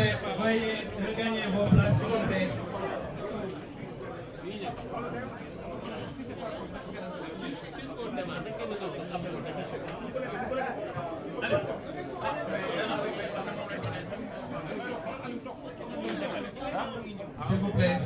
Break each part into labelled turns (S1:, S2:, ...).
S1: plaît, veuillez regagner vos places, s'il vous plaît. S'il vous plaît.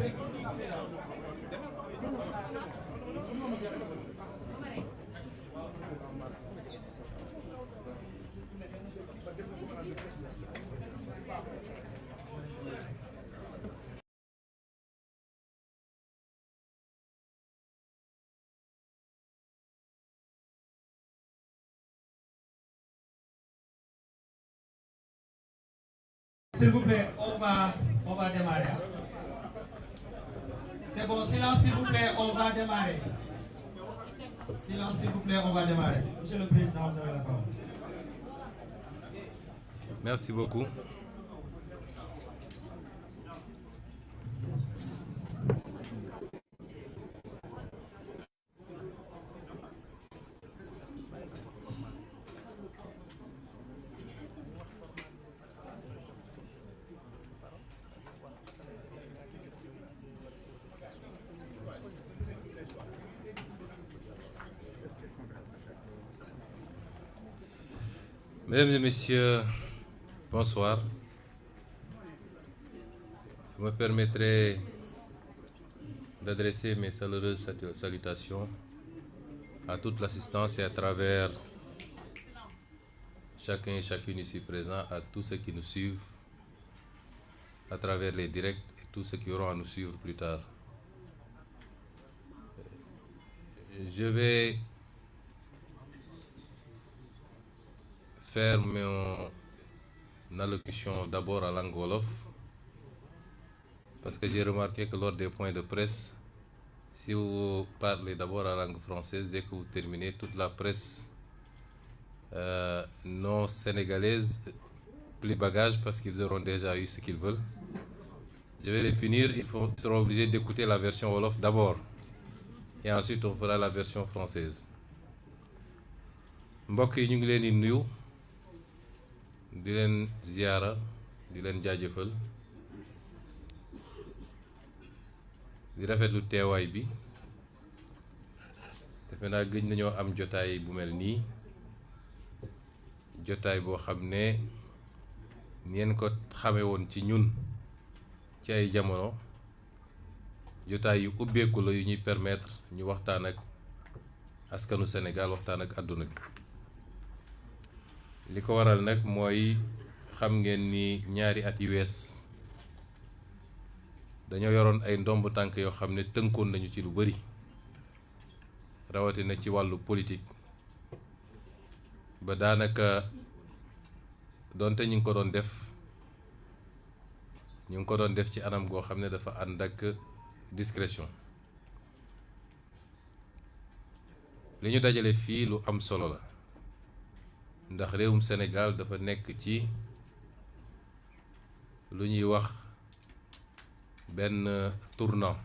S1: S'il vous plaît, on va démarrer. C'est bon, silence s'il vous plaît, on va démarrer. Silence s'il vous plaît, on va démarrer. Monsieur le Président, vous avez la parole.
S2: Merci beaucoup. Mesdames et messieurs, bonsoir. Je me permettrai d'adresser mes chaleureuses salutations à toute l'assistance et à travers chacun et chacune ici présent, à tous ceux qui nous suivent à travers les directs et tous ceux qui auront à nous suivre plus tard. Je vais faire mon allocution d'abord en langue wolof parce que j'ai remarqué que lors des points de presse, si vous parlez d'abord en langue française, dès que vous terminez, toute la presse non sénégalaise plie bagage parce qu'ils auront déjà eu ce qu'ils veulent. Je vais les punir, ils seront obligés d'écouter la version wolof d'abord et ensuite on fera la version française. Mbokk yi ñu ngi leen di nuyu di leen ziyaara di leen jaajëfal di rafetlu teewaay bi defe naa gëj nañoo am jotaay bu mel nii jotaay boo xam ne ngeen ko xame woon ci ñun ci ay jamono jotaay yu ubbeeku la yu ñuy permettre ñu waxtaan ak askanu Sénégal waxtaan ak àdduna bi li ko waral nag mooy xam ngeen ni ñaari at yu wees dañoo yoroon ay ndomb tànk yoo xam ne tënkoon nañu ci lu bari rawatina ci wàllu politique ba daanaka donte ñu ngi ko doon def ci anam goo xam ne dafa ànd ak discrétion li ñu dajale fii lu am solo la ndax réewum Sénégal dafa nekk ci lu ñuy wax benn tournant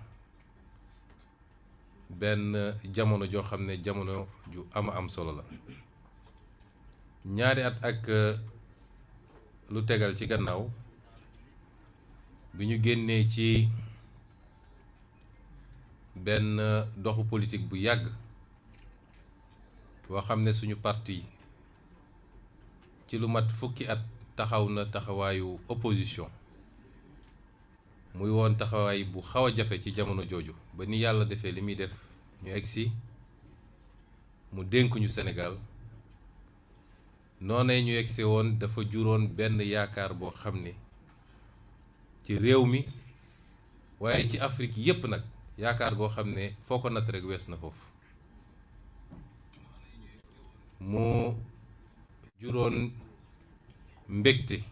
S2: benn jamono joo xam ne jamono ju am solo la ñaari at ak lu tegal ci gannaaw bi ñu génnee ci benn doxu politique bu yàgg boo xam ne suñu parti ci lu mat fukki at taxaw na taxawaayu opposition muy woon taxawaay bu xaw a jafe ci jamono jooju ba ni yàlla defee li muy def ñu egsi mu dénk ñu Sénégal noonee ñu egsi woon dafa juróon benn yaakaar boo xam ne ci réew mi waaye ci Afrique yépp nag yaakaar goo xam ne foo ko natt rek wees na foofu mu juróon mbégte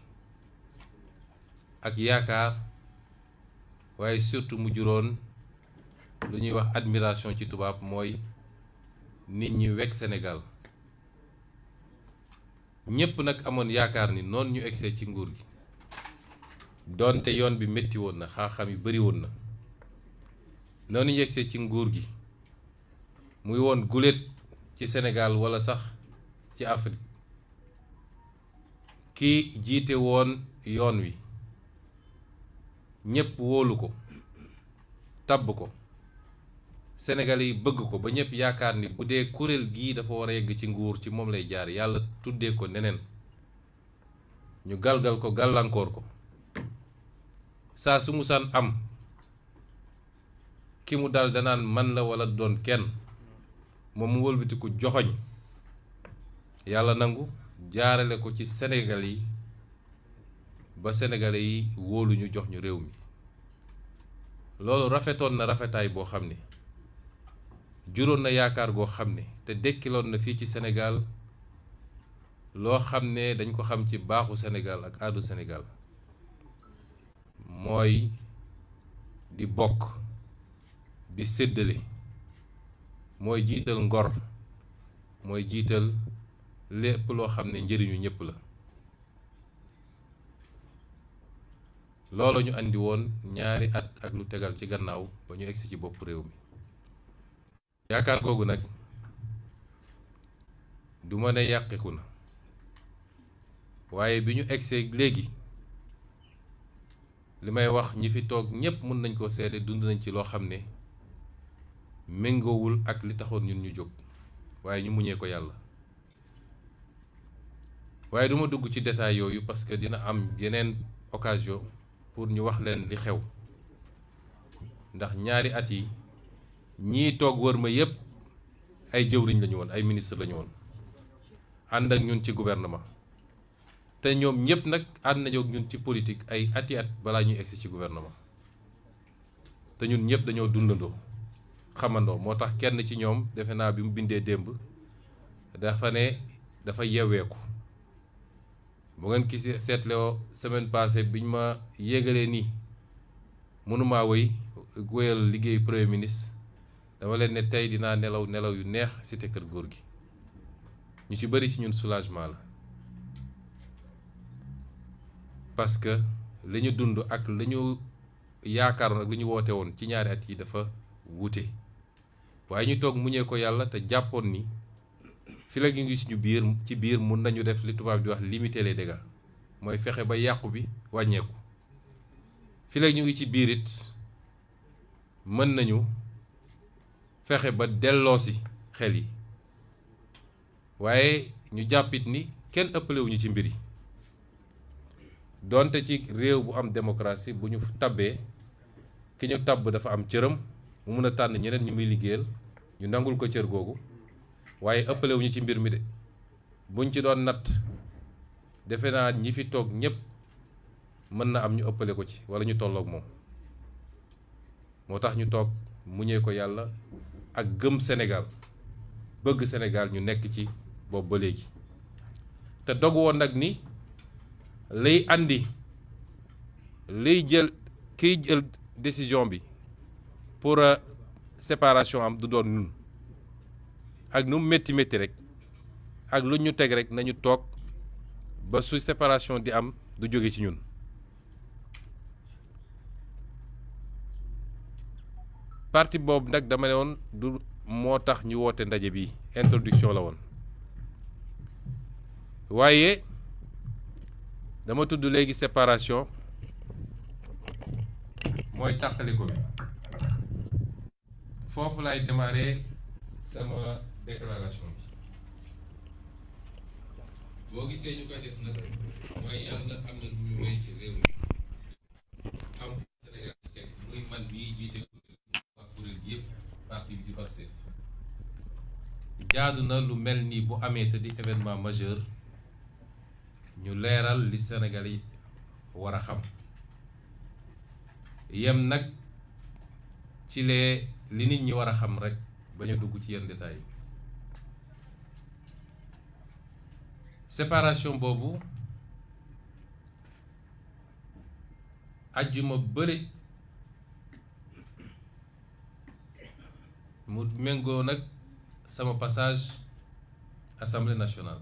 S2: ak yaakaar waaye surtout mu juróon lu ñuy wax admiration ci tubaab mooy nit ñi wekk Sénégal ñépp nag amoon yaakaar ni noonu ñu egsee ci nguur gi doonte yoon bi métti woon na xaaxam yi bari woon na noonu ñu egsee ci nguur gi muy woon guléet ci Sénégal walla sax ci Afrique ki jiite woon yoon wi ñëpp wóolu ko tabb ko Sénégalais yi bëgg ko ba ñëpp yaakaar ni bu dee kuréel gii dafa war a yegg ci nguur ci moom lay jaar yàlla tuddee ko neneen ñu galgal ko gàllankoor ko saa su musaan am ki mu dal danaan man la wala doon kenn moom mu wëlbatiku joxoñ yàlla nangu jaarale ko ci Sénégal yi ba Sénégalais yi wóolu ñu jox ñu réew mi loolu rafetoon na rafetaay boo xam ne juróon na yaakaar goo xam ne te dekkiloon na fii ci Sénégal loo xam ne dañ ko xam ci baaxu Sénégal ak aadu Sénégal mooy di bokk di séddale mooy jiital ngor mooy jiital lépp loo xam ne njëriñu ñëpp la loolu ñu andi woon ñaari at ak lu tegal ci gannaaw ba ñu egsi ci bopp réew mi yaakaar googu nag du ma ne yàqiku na waaye bi ñu egsee léegi li may wax ñi fi toog ñépp mën nañ koo seede dund nañ ci loo xam ne méngoowul ak li taxoon ñun ñu jóg waaye ñu muñee ko yàlla waaye duma dugg ci détail yooyu parce que dina am yeneen occasion pour ñu wax leen li xew ndax ñaari at yi ñii toog wër ma yépp ay jëwriñ lañu woon ay ministre lañu woon ànd ak ñun ci gouvernement te ñoom ñëpp nag ànd nañu ak ñun ci politique ay ati at balaa ñuy egsi ci gouvernement te ñun ñëpp dañoo dundandoo xamandoo moo tax kenn ci ñoom defe naa bi mu bindee démb dafa ne dafa yeweeku bu ngeen ki seetloo semaine passée biñ ma yégalee nii mënumaa wéyal liggéey premier ministre dama leen ne tey dinaa nelaw nelaw yu neex cité kër góor gi ñu ci bari ci ñun soulagement la parce que li ñu dund ak li ñu yaakaaroon ak li ñu woote woon ci ñaari at yi dafa wuute waaye ñu toog muñee ko yàlla te jàppoon ni fi la ñu ngi suñu biir ci biir mun nañu def li tubaab di wax limiter les dégâts mooy fexe ba yàqu bi wàññeeku fi la ñu ngi ci biir it mën nañu fexe ba delloosi xel yi waaye ñu jàppit ni kenn ëppalewuñu ci mbir yi donte ci réew bu am démocratie bu ñu tabbee ki ñu tabb dafa am cëram mu mun a tànn ñeneen ñu muy liggéeyal ñu nangul ko cër googu waaye ëppalewuñu ci mbir mi de buñ ci doon natt defe naa ñi fi toog ñépp mën na am ñu ëppale ko ci walla ñu tolloog moom moo tax ñu toog muñee ko yàlla ak gëm Sénégal bëgg Sénégal ñu nekk ci boobu ba léegi te dog woon nag ni liy andi liy kiy jël décision bi pour séparation am du doon ñun ak nu mu métti métti rek ak lu ñu teg rek nañu toog ba su séparation di am du jóge ci ñun parti boobu nag dama ne woon du moo tax ñu woote ndaje bi introduction la woon waaye dama tudd léegi séparation mooy tàqaliko bi foofu laay démarrer sama déclaration bi boo gisee ñu koy def nag mooy yàlla am na lu ñu wéy ci réew mi am Sénégal teg muy man bii jiite wax kuréel gi yëpp parti bi di Pastef jaadu na lu mel nii bu amee te di événement majeur ñu leeral li Sénégal yi war a xam yem nag ci li nit ñi war a xam rek bañ a dugg ci yenn détails yi séparation boobu ajjuma bële mu méngoo nag sama passage Assemblée nationale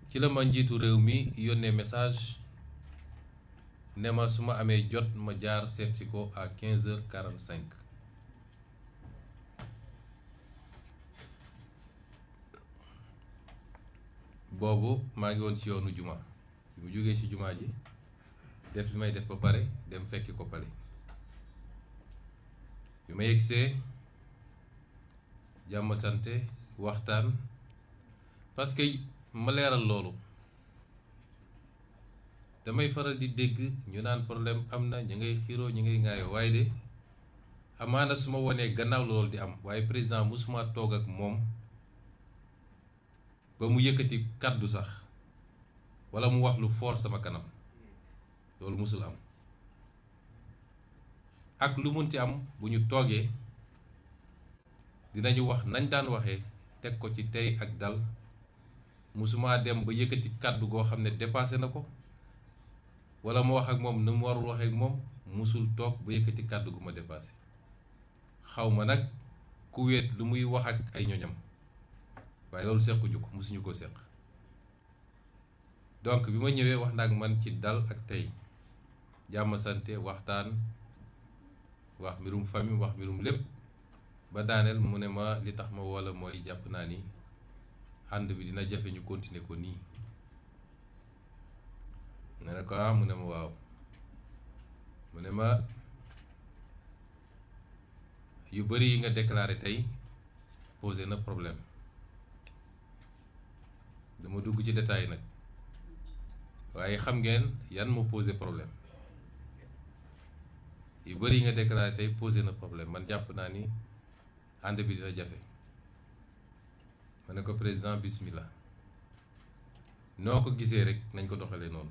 S2: ci la ma njiitu réew mi yónnee message ne ma su ma amee jot ma jaar seetsi ko à 15h45 boobu maa ngi woon ci yoonu juma bu jógee ci jumaa ji def li may def ba pare dem fekki ko pale bi ma yegsee jàmm sante waxtaan parce que ma leeral loolu damay faral di dégg ñu naan problème am na ñu ngay xiiroo ñu ngay ŋaayoo waaye de amaana su ma wonee gannaaw loolu di am waaye président musuma toog ak moom ba mu yëkkati kàddu sax walla mu wax lu fort sama kanam loolu musul am ak lu munti am bu ñu toogee dinañu wax nañ daan waxee teg ko ci tey ak dal musuma dem ba yëkkati kàddu goo xam ne dépassé na ko walla mu wax ak moom nu mu warul waxee ak moom musul toog ba yëkkati kàddu gu ma dépassé xaw ma nag ku wéet lu muy wax ak ay ñoñam waaye loolu sequñu ko musuñu ko seq donc bi ma ñëwee wax na ak man ci dal ak tey jàmm sante waxtaan wax mbirum famille wax mbirum lépp ba daaneel mu ne ma li tax ma woola mooy jàpp naa ni ànd bi dina jafe ñu continuer ko nii nga ne ko ah mu ne ma waaw mu ne ma yu bari yi nga déclaré tey posé na problème dama dugg ci détail nag waaye xam ngeen yan moo posé problème yu bari yi nga déclaré tey posé na problème man jàpp naa ni ànd bi dina jafe ma ne ko président bismillah noo ko gisee rek nañ ko doxalee noonu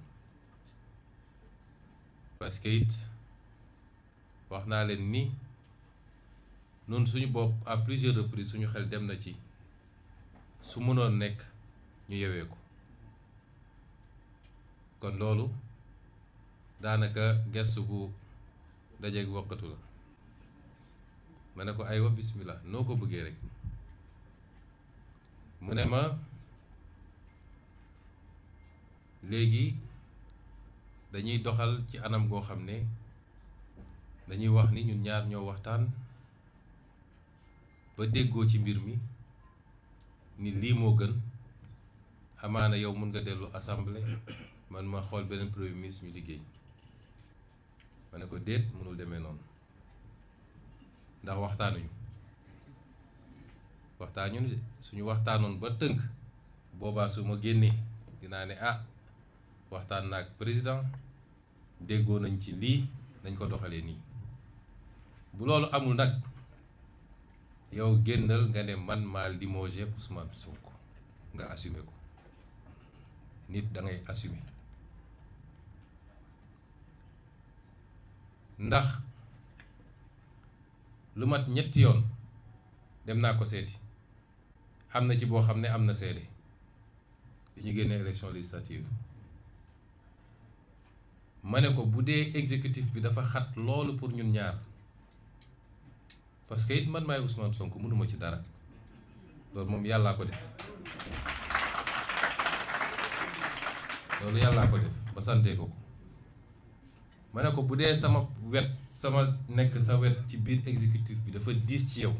S2: parce que it wax naa leen ni noonu suñu bopp à plusieurs reprises suñu xel dem na ci su mënoon nekk ñu yewee ko kon loolu daanaka gersu gu dajeeg wokkatu la ma ne ko aywa bismillah noo ko bëggee rek mu ne ma léegi dañuy doxal ci anam goo xam ne dañuy wax ni ñun ñaar ñoo waxtaan ba déggoo ci mbir mi ni lii moo gën amaana yow mun nga dellu assemblée man ma xool beneen premier ministre ñu liggéey ma ne ko déet mënul demee noonu ndax waxtaanuñu suñu waxtaanoon ba tënk boobaa su ma génnee dinaa ne ah waxtaan na ak président déggoo nañ ci lii nañ ko doxalee nii bu loolu amul nag yow génnal nga ne man maa limogé Ousmane Sonko nga assumé ko nit da ngay assumé ndax lu mat ñetti yoon dem naa ko seeti am na ci boo xam ne am na seede li ñu génne élection législative ma ne ko bu dee exécutif bi dafa xat loolu pour ñun ñaar parce que it man maay Ousmane Sonko mënuma ci dara loolu moom yàllaa ko def loolu yàllaa ko def ba sante ko ma ne ko bu dee sama wet sama nekk sa wet ci biir exécutif bi dafa diis ci yow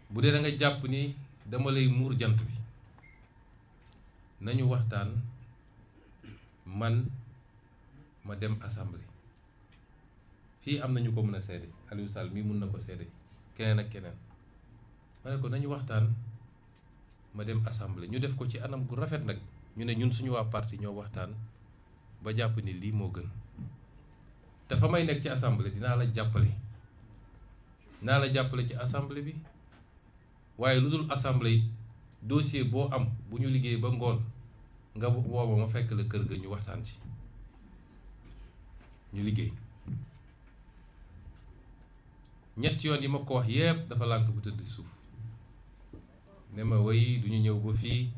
S2: bu dee da nga jàpp ni dama lay muur jant bi nañu waxtaan man ma dem assemblée fii am nañu ko mën a seede Aliou Sall mii mun na ko seede keneen ak keneen ma ne ko nañu waxtaan ma dem assemblée ñu def ko ci anam gu rafet nag ñu ne ñun suñu waa parti ñoo waxtaan ba jàpp ni lii moo gën dafa may nekk ci assemblée dinaa la jàppale ci assemblée bi waaye lu dul assemblée yi dossier boo am bu ñu liggéey ba ngoon nga wooba ma fekk la kër ga ñu waxtaan ci ñu liggéey ñett yoon yi ma ko wax yépp dafa lànk bu tëdd suuf ne ma way du ñu ñëw ba fii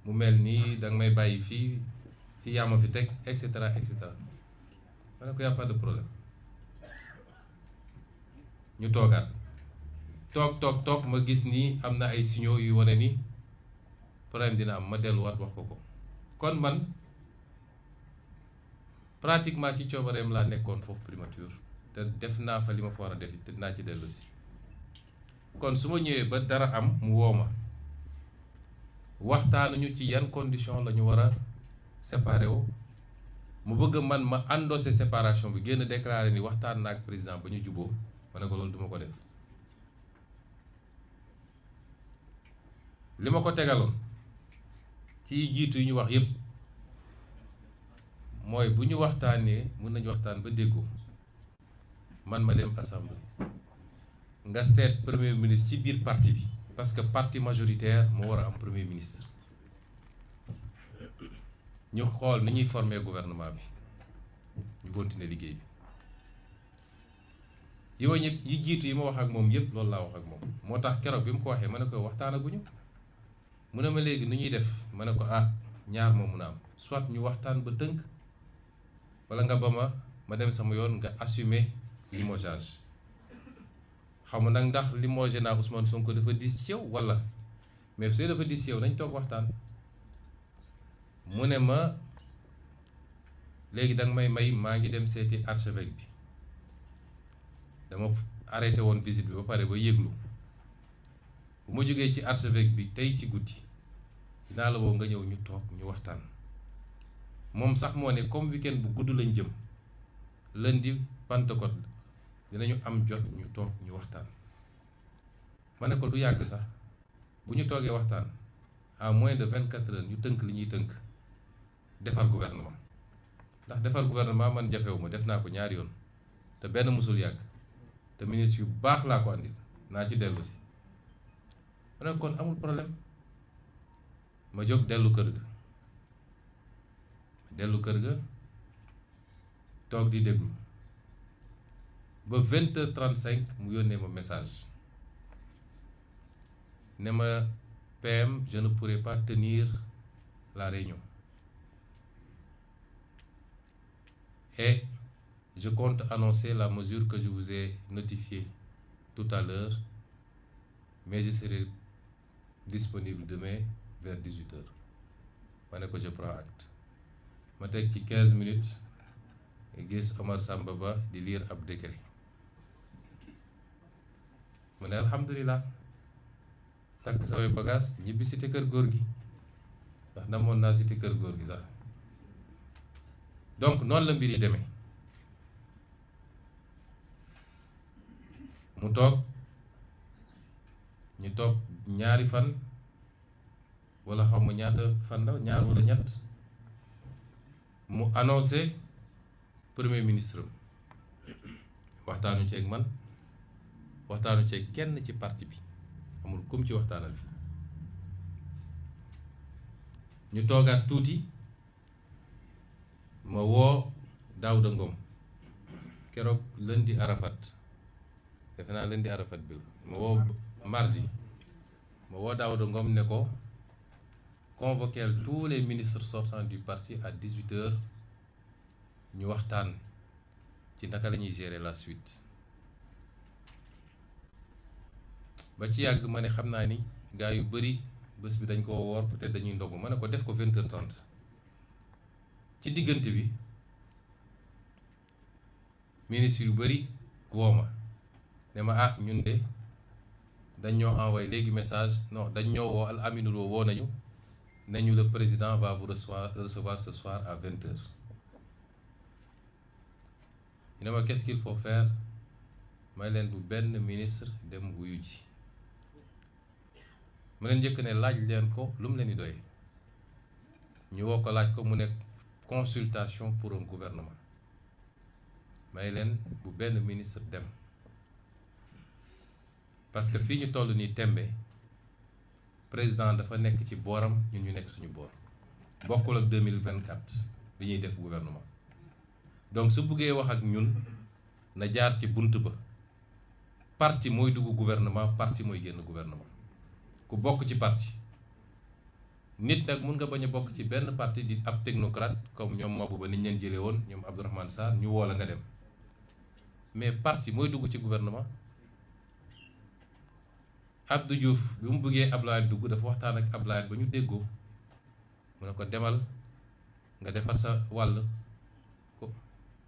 S2: mu mel nii danga may bàyyi fii yaa ma fi teg et cetera et cetera ma ne ko y a pas de problème ñu toogaat toog ma gis nii am na ay signaux yu wane ni problème dina am ma delluwaat wax ko kon man pratiquement ci coobareem laa nekkoon foofu primature te def naa fa li ma fa war a def te dinaa ci dellu si kon su ma ñëwee ba dara am mu woo ma waxtaanuñu ci yan condition la ñu war a séparé wu mu bëgg man ma endossé séparation bi génn déclaré ni waxtaan na ak président ba ñu juboo ma ne ko loolu duma ko def. li ma ko tegaloon ci jiitu yi ñu wax yépp mooy bu ñu waxtaanee mën nañu waxtaan ba déggoo man ma dem assemblée nga seet premier ministre ci biir parti bi parce que parti majoritaire moo war a am premier ministre ñu xool ni ñuy former gouvernement bi ñu continuer liggéey bi yi jiitu yi ma wax ak moom yépp loolu laa wax ak moom moo tax keroog bi mu ko waxee ma ne ko waxtaanaguñu mu ne ma léegi nu ñuy def ma ne ko ñaar moom mun a am soit ñu waxtaan ba tënk wala nga ba ma dem sama yoon nga assumer limogeage xam nag ndax limogé naa Ousmane Sonko dafa diis ci yow wala mais su dafa diis ci yow nañ toog waxtaan. mu ne ma léegi danga may maa ngi dem seeti archevêque bi dama arrêté woon visite bi ba pare ba yëglu bu ma jógee ci archevêque bi tey ci guddi dinaa la woo nga ñëw ñu toog ñu waxtaan. moom sax moo ne comme weekend bu gudd lañ jëm lundi Pentecôte dinañu am jot ñu toog ñu waxtaan. ma ne ko du yàgg sax bu ñu toogee waxtaan à moins de 24 heures ñu tënk li ñuy tënk defar gouvernement ndax defar gouvernement man jafewuma def naa ko ñaari yoon te benn musul yàgg te ministre yu baax laa ko andil naa ci dellu si. ma ne kon amul problème ma jóg dellu kër ga toog di déglu ba 20h35 mu yónnee ma message ne ma PM je ne pourrai pas tenir la réunion et je compte annoncer la mesure que je vous ai notifiée tout à l'heure mais je serai disponible demain vers 18h ma ne ko je prends acte. ma teg ci 15 minutes gis Omar Samba Ba di lire ab décret mu ne alhamdulilah takk samay bagage ñibbi cité kër góor gi ndax namoon naa cité kër góor gi sax. donc noonu la mbir yi demee mu toog ñu toog ñaari fan wala xaw ma ñaata fan la ñaar wala ñett mu annoncé premier ministre waxtaanu ci ak man waxtaanu ci kenn ci parti bi amul kum ci waxtaanal fi ñu toogaat tuuti ma woo Daouda Ngom keroog lundi Arafat defe naa lundi Arafat bi ma woo mardi ma woo Daouda Ngom ne ko convoquer tous les ministres sortants du parti à 18h ñu waxtaan ci naka la ñuy gérer la suite. ba ci yàgg ma ne xam naa ni gars yu bëri bés bi dañ koo woor peut-être dañuy ndogu ma ne ko def ko 20h30 ci diggante bi ministre yu bëri woo ma ne ma ñun de dañ ñoo envoyé léegi message non dañ ñoo woo Al Aminou Lo woo nañu nañu le président va vous recevoir ce soir à 20h. ñu ne ma qu'est-ce qu'il faut faire may leen bu benn ministre dem wuyu ji ma leen njëkk ne laaj leen ko lu mu leen di doy ñu woo ko laaj ko mu nekk consultation pour un gouvernement may leen bu benn ministre dem parce que fii ñu toll nii tembe président dafa nekk ci booram ñun ñu nekk suñu boor bokkul ak 2024 bi ñuy def gouvernement donc su buggee wax ak ñun na jaar ci bunt ba parti mooy dugg gouvernement parti mooy génn gouvernement ku bokk ci parti nit nag mun nga bañ a bokk ci benn parti di ab technocrate comme ñoom Mabou Ba niñ leen jëlee woon ñoom Abdourahmane Sarr ñu woo la nga dem mais parti mooy dugg ci gouvernement. Abdou Diouf bi mu bëggee Ablaye dugg dafa waxtaan ak Ablaye ba ñu déggoo mu ne ko demal nga defar sa wàll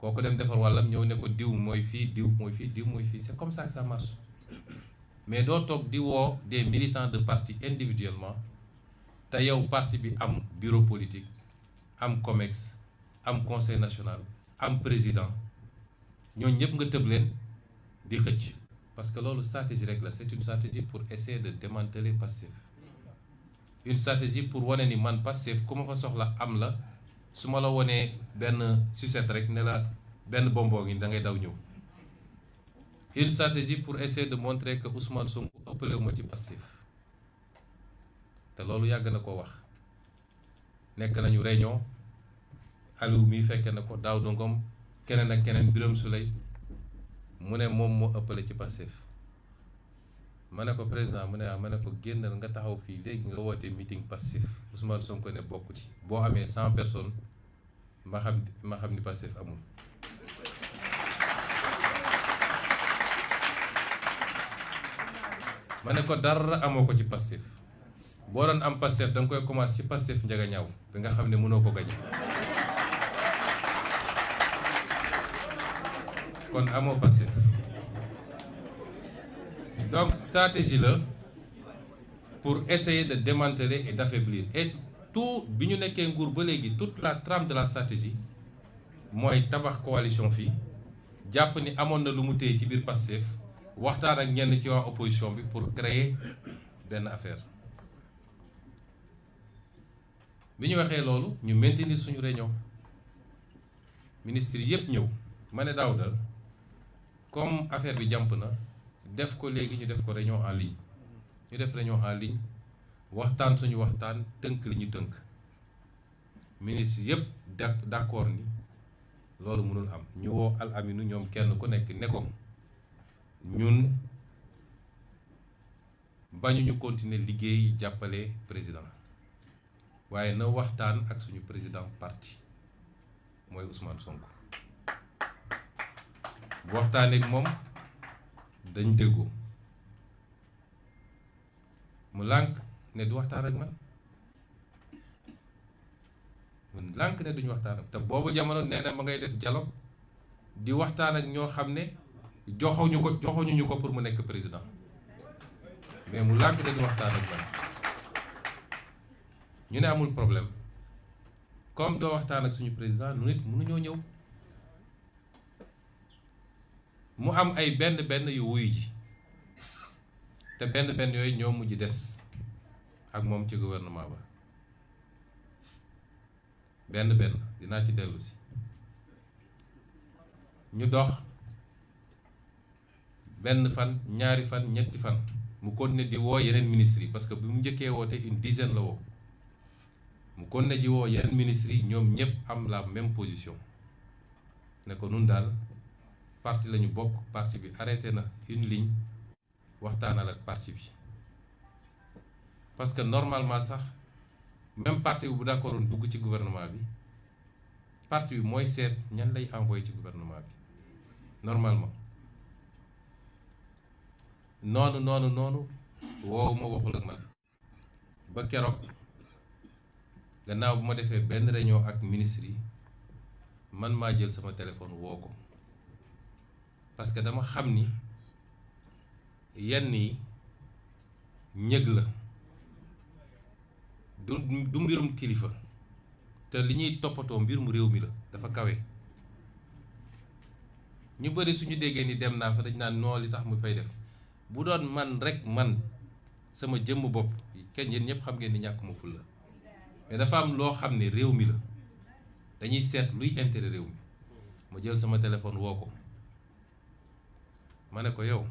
S2: kooku dem defar wàllam ñëw ne ko diw mooy fii diw mooy fii diw mooy fii c'est comme ça que ça marche mais doo toog di woo des militants de parti individuellement te yow parti bi am bureau politique am COMEX am conseil national am président ñooñu ñëpp nga tëb leen di xëcc parce que loolu stratégie rek la c'est une stratégie pour essayer de démanteler Pastef une stratégie pour wane ni man Pastef ku ma fa soxla am la su ma la wonee benn sucette rek ne la benn bonbon ngi da ngay daw ñëw une stratégie pour essayer de montrer que Ousmane Sonko ëppale wu ma ci Pastef te loolu yàgg na ko wax nekk nañu réunion Aliou mi fekke na ko Daouda Ngom keneen ak keneen Birame Souleye mu ne moom moo ëppale ci Pastef ma ne ko président mu ne ma ne ko génnal nga taxaw fii léegi nga woote meeting Pastef Ousmane Sonko ne bokk ci boo amee 100 personnes ma xam ni Pastef amul. ma ne ko dara amoo ko ci Pastef boo doon am Pastef da nga koy commencé ci Pastef njaga ñaaw bi nga xam ne mënoo ko gañe kon amoo Pastef donc stratégie la pour essayer de démanteler et d'affaiblir et tout bi ñu nekkee nguur ba léegi toute la trame de la stratégie mooy tabax coalition fii jàpp ni amoon na lu mu téye ci biir Pastef waxtaan ak ñenn ci waa opposition bi pour créer benn affaire bi ñu waxee loolu ñu maintenir suñu réunion ministre yépp ñëw ma ne Daouda comme affaire bi jàmp na def ko léegi ñu def ko réunion en ligne ñu def réunion en ligne waxtaan suñu waxtaan tënk li ñu tënk ministre yépp d'accord ni loolu mënul am ñu woo Al Aminu ñoom kenn ku nekk ne ko ñun bañu ñu continuer liggéey jàppale président waaye na waxtaan ak suñu président parti mooy Ousmane Sonko bu waxtaanee ak moom dañ déggoo mu lànk ne du waxtaan ak man mu lànk ne duñu waxtaan ak te boobu jamono nee na ma ngay def dialogue di waxtaan ak ñoo xam ne joxuñu ko pour mu nekk président mais mu lànk ne du waxtaan ak man ñu ne amul problème comme doo waxtaan ak suñu président nu nit mënuñoo ñëw mu am ay benn yu wuyu ji te benn yooyu ñoo mujj des ak moom ci gouvernement ba benn dinaa ci dellu si ñu dox benn fan ñaari fan ñetti fan mu continuer di woo yeneen ministres yi parce que bi mu njëkkee woote une dizaine la woo mu continuer di woo yeneen ministres yi ñoom ñëpp am la même position ne ko nun daal parti lañu bokk parti bi arrêté na une ligne waxtaanal ak parti bi parce que normalement sax même parti bi bu d'accord woon dugg ci gouvernement bi parti bi mooy seet ñan lay envoyé ci gouvernement bi normalement noonu woowu ma waxul ak man ba keroog gannaaw bu ma defee benn réunion ak ministre yi man maa jël sama téléphone woo ko parce que dama xam ni yenn yi ñëg la du mbirum kilifa te li ñuy toppatoo mbir mu réew mi la dafa kawe ñu bari suñu déggee ni dem naa fa dañ naan noo li tax mu fay def bu doon man rek man sama jëmm bopp kenn yéen ñëpp xam ngeen ni ñàkk ma ful la mais dafa am loo xam ne réew mi la dañuy seet luy intérêt réew mi ma jël sama téléphone woo ko ma ne ko yow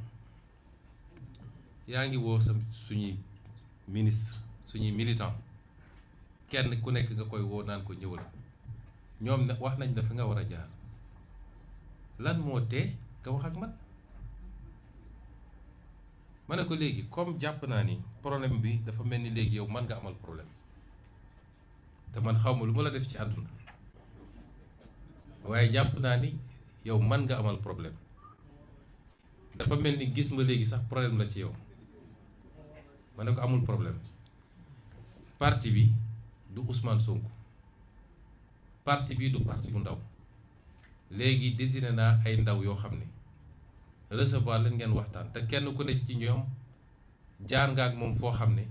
S2: yaa ngi woo suñuy ministre suñuy militant kenn ku nekk nga koy woo naan ko ñëwal ñoom ne wax nañ dafa nga war a jaar lan moo tee nga wax ak man ma ne ko léegi comme jàpp naa ni problème bi dafa mel ni léegi yow man nga amal problème te man xaw ma lu ma la def ci àdduna waaye jàpp naa ni yow man nga amal problème dafa mel ni gis ma léegi sax problème la ci yow ma ne ko amul problème parti bi du Ousmane Sonko parti bi du parti bu ndaw léegi désigné naa ay ndaw yoo xam ne recevoir leen ngeen waxtaan te kenn ku nekk ci ñoom jaar nga ak moom foo xam ne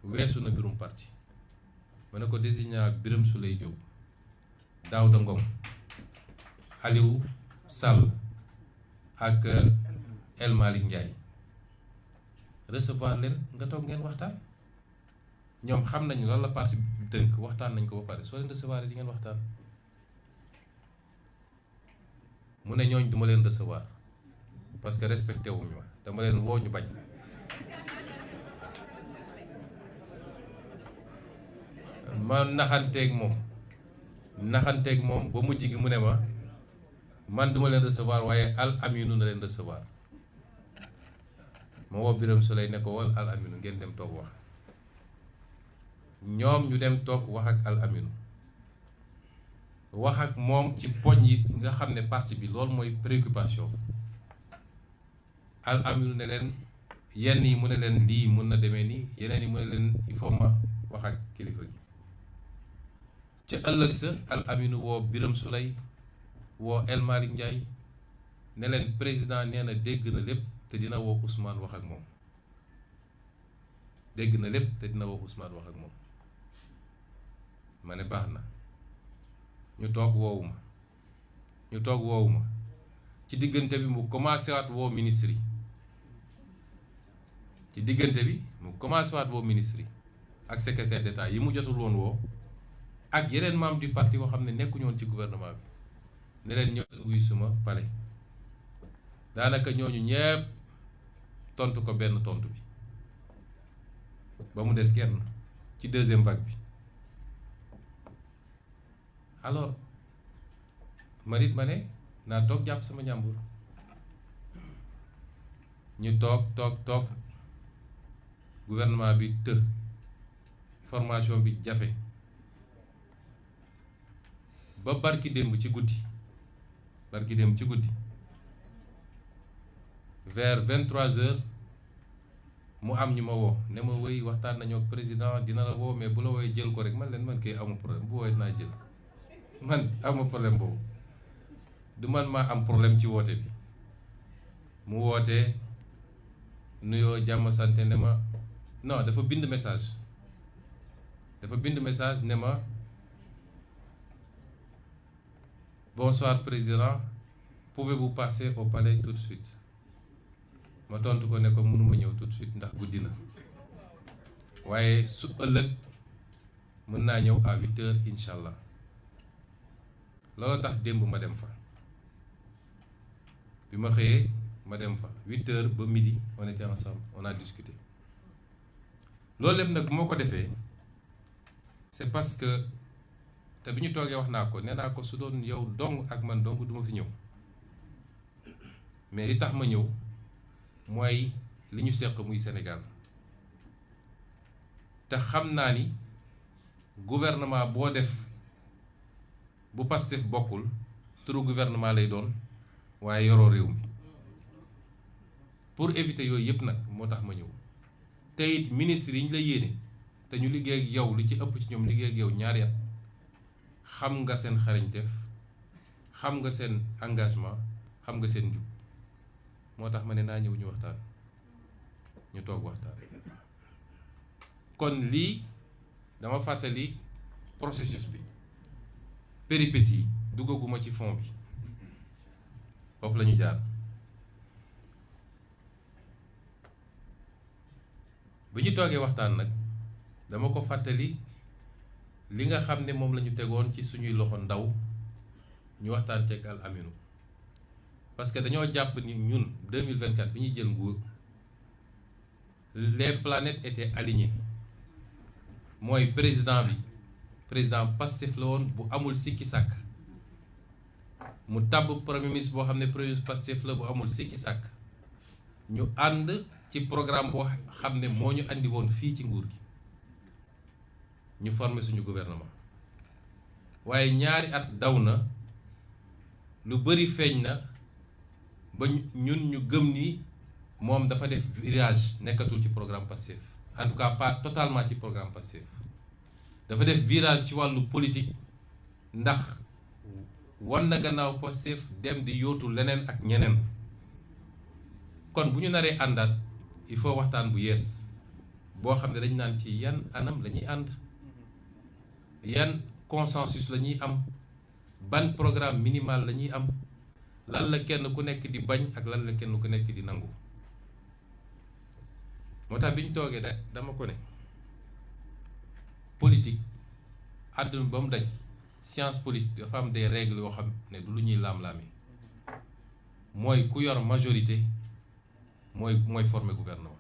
S2: weesu na mbirum parti ma ne ko désigné naa Birame Souleye Diop Daouda Ngom Aliou Sall ak El Malick Ndiaye recevoir leen nga toog ngeen waxtaan. ñoom xam nañu lan la parti dënk waxtaan nañ ko ba pare soo leen recevoir di ngeen waxtaan. mu ne ñooñ duma leen recevoir parce que respecté wuñu ma dama leen woo ñu bañ. ma naxanteeg moom ba mujj gi mu ne ma man duma leen recevoir waaye Al Aminu na leen recevoir. ma woo Birame Souleye ne ko wol Al Aminu ngeen dem toog wax. ñoom ñu dem toog wax ak Al Aminu wax ak moom ci poñ yi nga xam ne parti bi loolu mooy préoccupation. Al Aminu ne leen yenn yi mu ne leen lii mun na demee nii yeneen yi mu ne leen il faut ma wax ak kilifa gi. ca ëllëg sa Al Aminu woo Birame Souleye woo El Malick Ndiaye ne leen président nee na dégg na lépp te dina woo Ousmane wax ak moom. dégg na lépp te dina woo Ousmane wax ak moom. ma ne baax na ñu toog woowu ma ci diggante bi mu commencé waat woo ministre yi ak secrétaire d'État yi mu jotul woon woo ak yeneen membres du parti yoo xam ne nekkuñu woon ci gouvernement bi ne leen ñëw wuyu suma palais daanaka ñooñu ñépp tontu ko benn tontu bi ba mu des kenn ci deuxième vague bi. alors ma ne naa toog jàpp sama ñàmbur ñu toog gouvernement bi formation bi jafe ba barki démb ci guddi vers 23h mu am ñu ma woo ne ma wéy waxtaan nañu ak président dina la woo mais bu la wooyee jël ko rek man kay amul problème bu woowee dinaa jël. man amul problème boobu du man maa am problème ci woote bi mu wootee nuyoo jàmm sante ne ma non dafa bind message ne ma bonsoir président pouvez-vous passer au palais tout de suite ma tontu ko ne ko mënuma ñëw tout de suite ndax guddi na waaye su ëllëg mën naa ñëw à 8h incha allah. loolu tax démb ma dem fa bi ma xëyee ma dem fa 8h ba midi on était ensemble on a discuté loolu lépp nag bu ma ko defee c'est parce que te bi ñu toogee wax naa ko nee naa ko su doon yow dong ak man dong duma fi ñëw mais li tax ma ñëw mooy li ñu seq muy Sénégal te xam naa ni gouvernement boo def bu Pastef bokkul turu gouvernement lay doon waaye yoroo réew mi pour éviter yooyu yëpp nag moo tax ma ñëw te it ministre yi ñu la yéene te ñu liggéey ak yow li ci ëpp ci ñoom liggéey ak yow ñaari at xam nga seen xarañteef xam nga seen engagement xam nga seen njub moo tax ma ne naa ñëw ñu waxtaan ñu toog waxtaan. kon lii dama fàttali processus bi péripéties yi duggaguma ci fond bi foofu la ñu jaar bu ñu toogee waxtaan nag dama ko fàttali li nga xam ne moom la ñu tegoon ci suñuy loxo ndaw ñu waxtaan ceeg Al Aminu parce que dañoo jàpp ni ñun 2024 bi ñuy jël nguur les planètes étaient alignées mooy président Pastef la woon bu amul sikki sàkk mu tàbb premier ministre boo xam ne premier ministre Pastef la bu amul sikki sàkk ñu ànd ci programme boo xam ne moo ñu andi woon fii ci nguur gi ñu former suñu gouvernement waaye ñaari at daw na lu bari feeñ na ba ñun ñu gëm ni moom dafa def virage nekkatul ci programme Pastef en tout cas pas totalement ci programme Pastef dafa def virage ci wàllu politique ndax wan na gannaaw Pastef dem di yóotu leneen ak ñeneen kon bu ñu naree àndaat il faut waxtaan bu yees boo xam ne dañ naan ci yan anam la ñuy ànd yan consensus la ñuy am ban programme minimal la ñuy am, lan la kenn ku nekk di bañ ak lan la kenn ku nekk di nangu. moo tax bi ñu toogee dama ko ne politique àdduna ba mu daj science politique dafa am des règles yoo xam ne du lu ñuy laam-laami. mooy ku yor majorité mooy former gouvernement,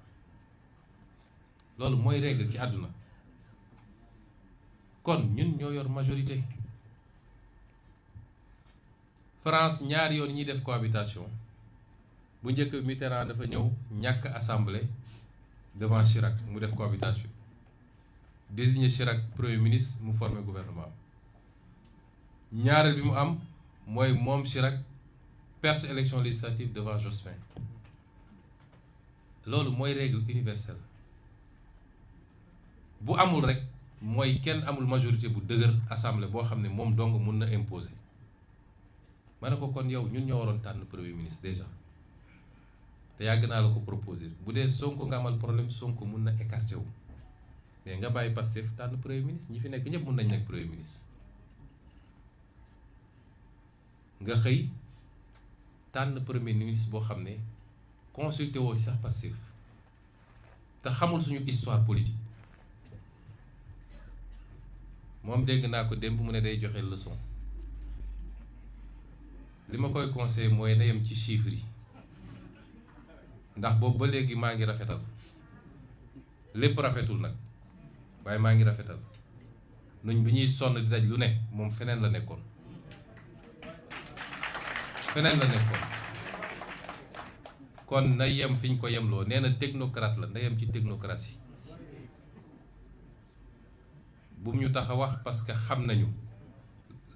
S2: loolu mooy règle ci àdduna. kon ñun ñoo yor majorité. France ñaari yoon ñuy def cohabitation, bu njëkk Mitterrand dafa ñëw ñàkk assemblée devant Chirac mu def cohabitation, désigner Chirac premier ministre mu former gouvernement. ñaareel bi mu am mooy moom Chirac perte élection législative devant Jospin. loolu mooy règle universelle. bu amul rek mooy kenn amul majorité bu dëgër assemblée boo xam ne moom dong mun na imposer. ma ne ko kon yow ñun ñoo waroon tànn premier ministre déjà, te yàgg naa la ko proposer. bu dee Sonko nga amal problème, Sonko mun na écarter wu, mais nga bàyyi Pastef tànn premier ministre. ñi fi nekk ñëpp mun nañ nekk premier ministre. nga xëy tànn premier ministre boo xam ne consulté woo ci sax Pastef te xamul suñu histoire politique. moom dégg naa ko démb mu ne day joxe leçon. li ma koy conseillé mooy na yem ci chiffres yi, ndax boobu ba léegi maa ngi rafetal. lépp rafetul nag, waaye maa ngi rafetal. nuñ bi ñuy sonn di daj lu ne moom feneen la nekkoon. kon na yem fi ñu ko yemloo. nee na technocrate la, na yem ci technocratie. bu mu ñu tax a wax parce que xam nañu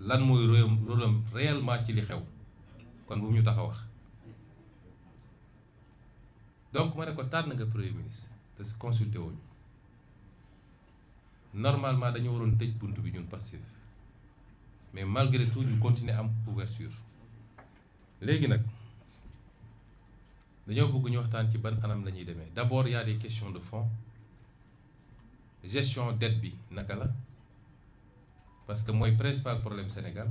S2: lan mooy rôle am réellement ci li xew, kon bu mu ñu tax a wax. donc ma ne ko tànn nga premier ministre te si consulté wuñu. normalement dañu waroon tëj bunt bi ñun Pastef, mais malgré tout ñu continuer am ouverture. léegi nag dañoo bëgg ñu waxtaan ci ban anam la ñuy demee. d'abord y a des questions de fond. gestion dette bi naka la, parce que mooy principal problème Sénégal.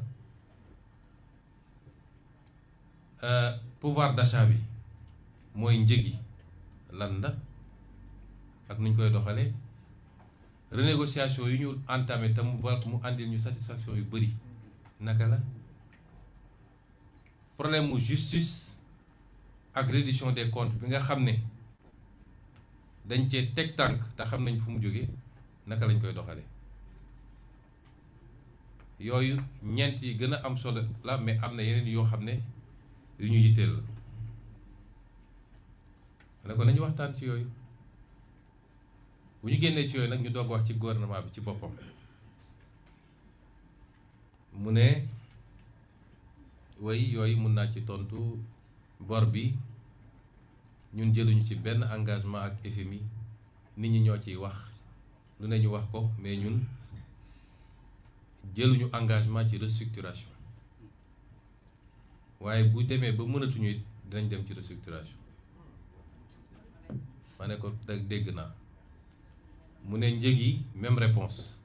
S2: pouvoir d'achat bi mooy njëg yi lan la ak nuñ koy doxalee. renégociation yu ñu entamé te mu àndil ñu satisfaction yu bëri naka la. problème mu justice ak reddition des comptes bi nga xam ne dañ cee teg tànk te xam nañ fu mu jógee, naka lañ koy doxalee. yooyu ñeent yi gën a am solo la, mais am na yeneen yoo xam ne yu ñu yitteel la. ne ko nañu waxtaan ci yooyu. bu ñu génnee ci yooyu nag ñu doog wax ci gouvernement bi ci boppam. mu ne way yooyu mun naa ci tontu. bor bi ñun jëluñu ci benn engagement ak FMI, nit ñi ñoo ciy wax lu ne ñu wax ko, mais ñun jëluñu engagement ci restructuration. waaye bu demee ba mënatuñu it dinañ dem ci restructuration. ma ne ko dégg naa. mu ne njëg yi même réponse.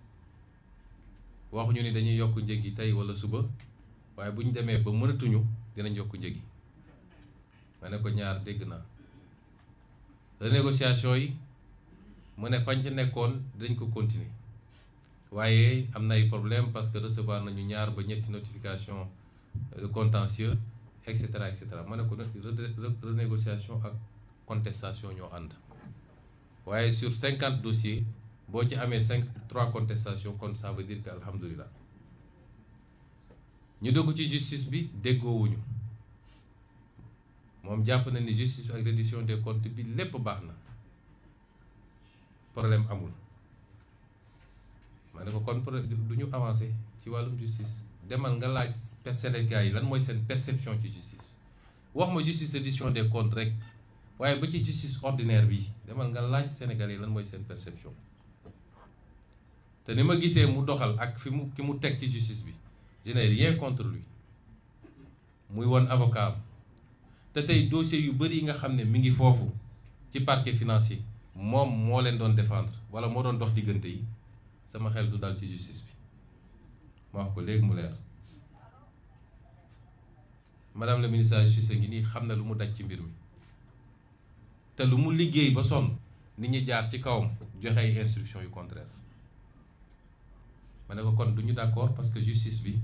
S2: waxuñu ni dañuy yokk njëg yi tey wala suba, waaye bu ñu demee ba mënatuñu dinañ yokk njëg yi. ma ne ko ñaar dégg naa. renégociation yi mu ne fañ ci nekkoon dañ ko continuer, waaye am na ay problème parce que recevoir nañu ñaar ba ñetti notification de contentieux et cetera et cetera. ma ne ko renégociation ak contestation ñoo ànd. waaye sur 50 dossiers boo ci amee 3 contestations kon ça veut dire que alhamdulilah. ñu dugg ci justice bi déggoowuñu. moom jàpp na ni justice ak reddition des comptes bi lépp baax na, problème amul. ma ne ko kon du ñu avancer ci wàllum justice. demal nga laaj Sénégal yi lan mooy seen perception ci justice. wax ma justice reddition des comptes rek, waaye ba ci justice ordinaire bi demal nga laaj Sénégal yi lan mooy seen perception. te ni ma gisee mu doxal ak ki mu teg ci justice bi, je n'ai rien contre lui. muy woon avocat am. te tey dossier yu bëri yi nga xam ne mi ngi foofu ci parquet financier moom moo leen doon défendre wala moo doon dox diggante yi, sama xel du dal ci justice bi. ma wax ko léegi mu leer. madame la ministre de la justice ngi nii xam na lu mu daj ci mbir mi te lu mu liggéey ba sonn nit ñi jaar ci kawam joxe ay instructions yu contraire ma ne ko kon du ñu d'accord parce que justice bi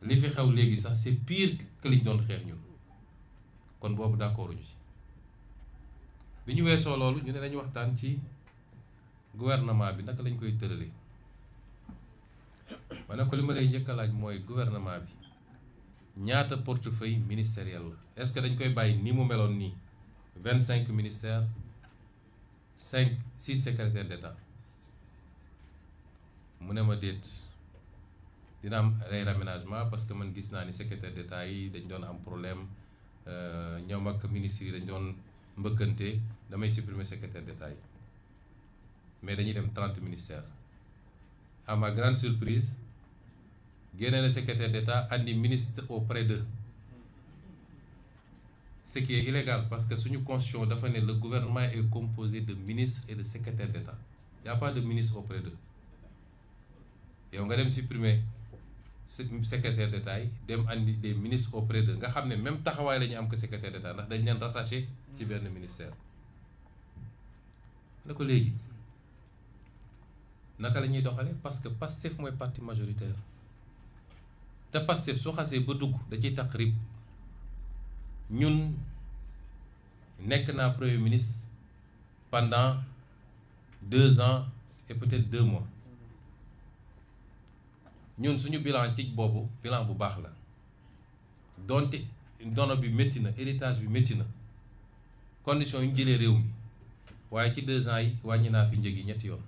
S2: li fi xew léegi sax c'est pire que liñ doon xeex ñun kon boobu d'accorduñu ci bi ñu weesoo loolu ñu ne dañu waxtaan ci gouvernement bi naka lañ koy tëralee ma ne ko li ma lay njëkk a laaj mooy gouvernement bi ñaata portefeuille ministériel la est-ce que dañ koy bàyyi ni mu meloon nii 25 ministères 6 secrétaires d'État mu ne ma déet dina am ay raménagement parce que man gis naa ni secrétaire d'État yi dañ doon am problème ñoom ak ministres yi dañ doon mbëkkante damay supprimer secrétaire d'État yi mais dañuy dem 30 ministères à ma grande surprise génne na secrétaire d'État andi ministre auprès d'eux ce qui est illégal parce que suñu constitution dafa ne le gouvernement est composé de ministres et de secrétaires d'État il n'y a pas de ministre auprès d'eux yow nga dem supprimer secrétaire d'État yi dem andi des ministres auprès d'eux nga xam ne même taxawaay la ñu am que secrétaire d'État ndax dañ leen rattaché ci benn ministère ne ko léegi naka la ñuy doxale parce que Pastef mooy parti majoritaire te Pastef soo xasee ba dugg da ciy taq rib ñun nekk naa premier ministre pendant 2 ans et peut-être 2 mois ñun suñu bilan ci boobu bilan bu baax la donte ndono bi métti na héritage bi métti na condition yu ñu jëlee réew mi waaye ci 2 ans yi wàññi naa fi njëg yi 3 yoon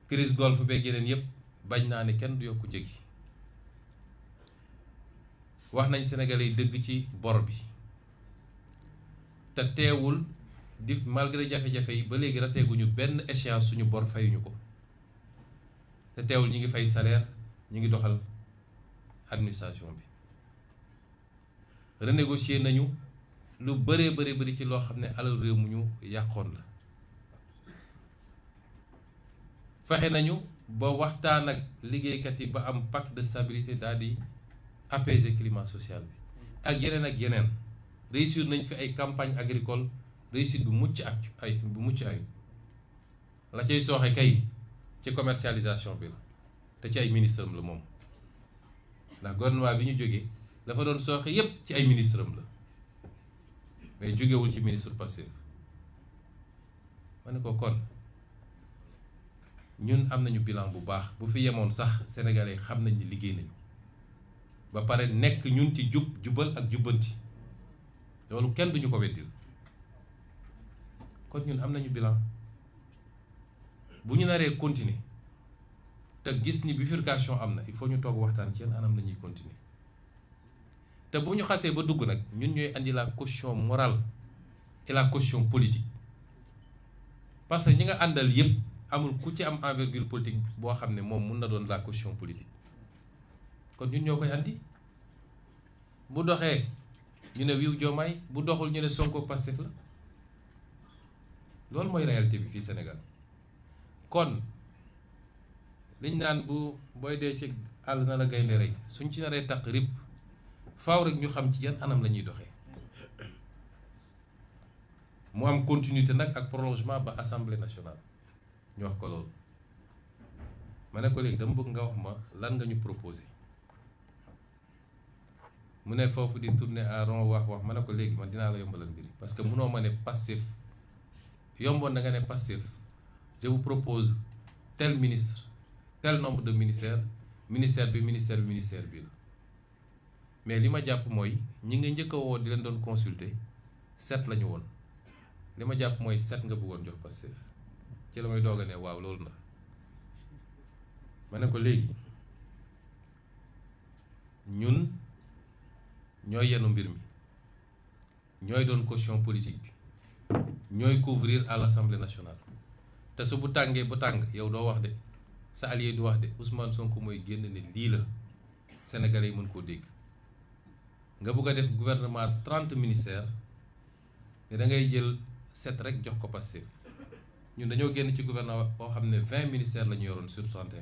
S2: crise golfe beeg yeneen yëpp bañ naa ne kenn du yokku njëg yi wax nañ Sénégalais yi dëgg ci bor bi te teewul di malgré jafe-jafe yi ba léegi rateeguñu benn échéance suñu bor fayuñu ko te teewul ñi ngi fay salaire ñi ngi doxal administration bi renégocier nañu lu bëree bëri ci loo xam ne alal réew mu ñu yàqoon la fexe nañu ba waxtaan ak liggéeykat yi ba am pacte de stabilité daal di apaiser climat social bi ak yeneen réussir nañ fi ay campagne agricole réussite bu mucc ay la cay sooxe kay ci commercialisation bi la te ci ay ministre am la moom ndax gouvernement bi ñu jógee dafa doon sooxe yépp ci ay ministre am la mais jógewul ci ministre Pastef ma ne ko kon ñun am nañu bilan bu baax bu fi yemoon sax sénégalais xam nañ ni liggéey nañu ba pare nekk ñun ci jubal ak jubbanti loolu kenn duñu ko weddil kon ñun am nañu bilan bu ñu naree continuer te gis ni bifurcation am na il faut ñu toog waxtaan ci yenn anam la ñuy continuer te bu ñu xasee ba dugg nag ñun ñooy andi la caution morale et la caution politique parce que ñi nga àndal yépp amul ku ci am envergure politique boo xam ne moom mun na doon la caution politique kon ñun ñoo koy andi bu doxee ñu ne wiw Diomaye bu doxul ñu ne Sonko Pastef la loolu mooy réalité bi fii Sénégal kon liñ naan booy dee ci àll na la gaynde rey suñ ci naree taq rib faaw rek ñu xam ci yan anam la ñuy doxee mu am continuité nag ak prolongement ba assemblée nationale ñu wax ko loolu ma ne ko léegi dama bëgg nga wax ma lan nga ñu proposé mu ne foofu di tourner à rond wax ma ne ko léegi man dinaa la yombalal mbir parce que munoo ma ne Pastef yomboon na nga ne Pastef je vous propose tel ministre tel nombre de ministère bi ministère bi la mais li ma jàpp mooy ñi nga njëkk a woo di leen doon consulter 7 la ñu woon li ma jàpp mooy 7 nga bëggoon jox Pastef ci la may doog a ne waaw loolu na ma ne ko léegi ñun ñooy yenu mbir mi ñooy doon caution politique bi ñooy couvrir à l'Assemblée nationale te su bu tàngee ba tàng yow doo wax de sa allié du wax de Ousmane Sonko mooy génn ne lii la Sénégalais yi mën koo dégg nga bëgg a def gouvernement 30 ministères ne da ngay jël 7 rek jox ko Pastef ñun dañoo génn ci gouvernement boo xam ne 20 ministères la ñu yoroon sur 31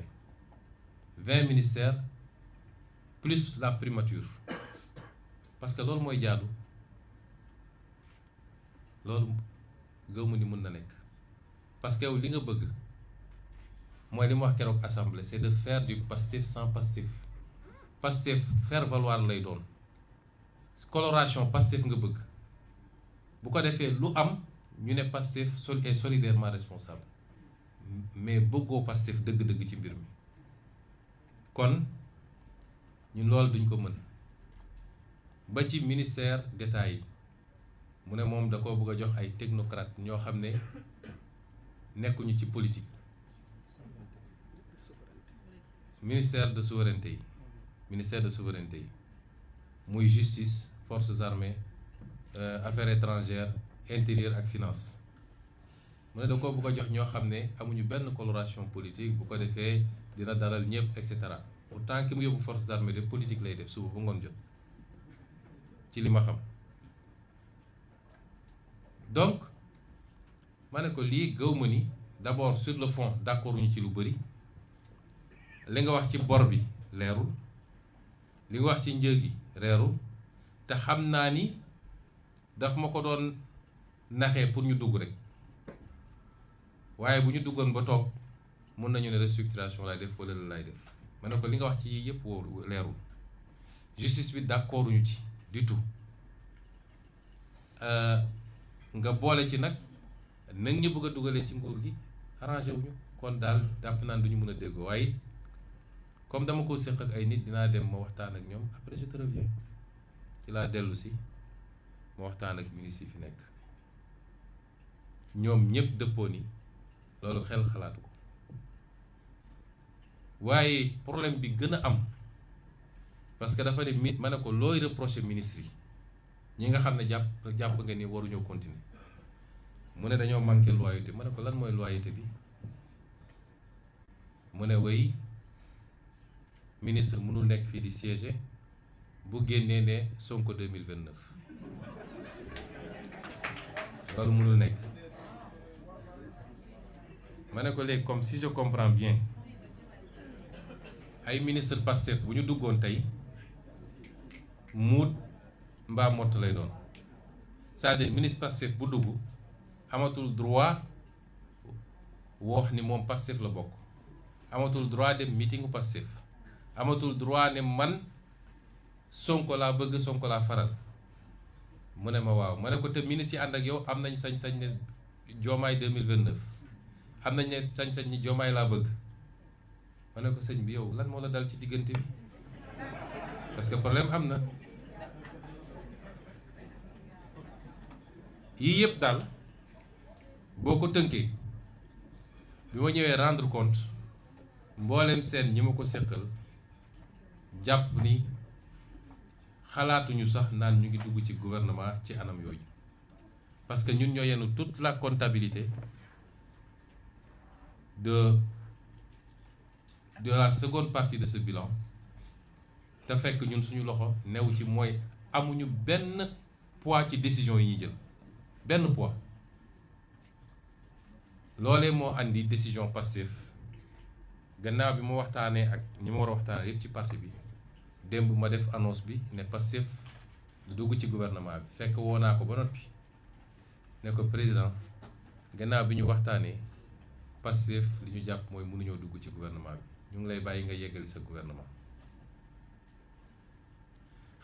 S2: 20 ministères plus la primature parce que loolu mooy jaadu loolu gëwma ni mën na nekk parce que yow li nga bëgg mooy li ma wax keroog assemblée c'est de faire du Pastef sans Pastef. Pastef faire valoir lay doon coloration Pastef nga bëgg bu ko defee lu am ñu ne Pastef est solidairement responsable mais bëggoo Pastef dëgg-dëgg ci mbir mi kon ñun loolu duñ ko mën ba ci ministère d'État yi mu ne moom da ko bëgg a jox ay technocrate ñoo xam ne nekkuñu ci politique ministère de souveraineté yi muy justice forces armées affaires étrangères intérieur ak finance mu ne da ko bëgg a jox ñoo xam ne amuñu benn coloration politique bu ko defee dina dalal ñëpp et cetera pourtant ki mu yóbbu forces armées de politique lay def suba ba ngoon jot ci li ma xam donc ma ne ko lii gëw ma ni d'abord sur le fond d'accord ñu ci lu bëri li nga wax ci bor bi leerul li nga wax ci njëg gi reerul te xam naa ni daf ma ko doon naxee pour ñu dugg rek waaye bu ñu duggoon ba toog mun nañu ne restructuration lay def wala la lay def ma ne ko li nga wax ci yii yëpp wóoru leerul justice bi d'accord ñu ci du tout nga boole ci nag ñu bëgg a dugalee ci nguur gi arrangé wuñu kon daal jàpp naan du ñu mën a déggoo waaye comme dama ko séq ak ay nit dinaa dem ma waxtaan ak ñoom après je te reviens ci laa dellu si ma waxtaan ak ministre yi fi nekk ñoom ñëpp dëppoo ni loolu xel xalaatu ko waaye problème bi gën a am parce que dafa ne ma ne ko looy reprocher ministre yi ñi nga xam ne jàpp nga ni waruñoo continuer mu ne dañoo manqué loyauté ma ne ko lan mooy loyauté bi mu ne way ministre mënul nekk fii di siéger bu génnee ne Sonko 2029 loolu mënul nekk ma ne ko léegi comme si je comprends bien ay ministre Pastef bu ñu duggoon tey muut mbaa mott lay doon c'est-à-dire ministre Pastef bu dugg amatul droit wax ni moom Pastef la bokk amatul droit dem meetingu Pastef amatul droit ne man Sonko laa bëgg Sonko laa faral mu ne ma waaw ma ne ko te ministre yi ànd ak yow am nañ sañ-sañ ne Diomaye 2029 am nañ ne sañ-sañ ni Diomaye laa bëgg ma ne ko sëñ bi yow lan moo la dal ci diggante bi parce que problème am na yii yëpp daal boo ko tënkee bi ma ñëwee rendre compte mboolem seen ñi ma ko seqal jàpp ni xalaatuñu sax naan ñu ngi dugg ci gouvernement ci anam yooyu parce que ñun ñoo yenu toute la comptabilité de la seconde partie de ce bilan te fekk ñun suñu loxo new ci mooy amuñu benn poids ci décision yi ñuy jël benn poids loolee moo andi décision Pastef gannaaw bi ma waxtaanee ak ñi ma war a waxtaanee yëpp ci parti bi démb ma def annonce bi ne Pastef du dugg ci gouvernement bi fekk woo naa ko ba noppi ne ko président gannaaw bi ñu waxtaanee Pastef li ñu jàpp mooy mënuñoo dugg ci gouvernement bi ñu ngi lay bàyyi nga yeggali sa gouvernement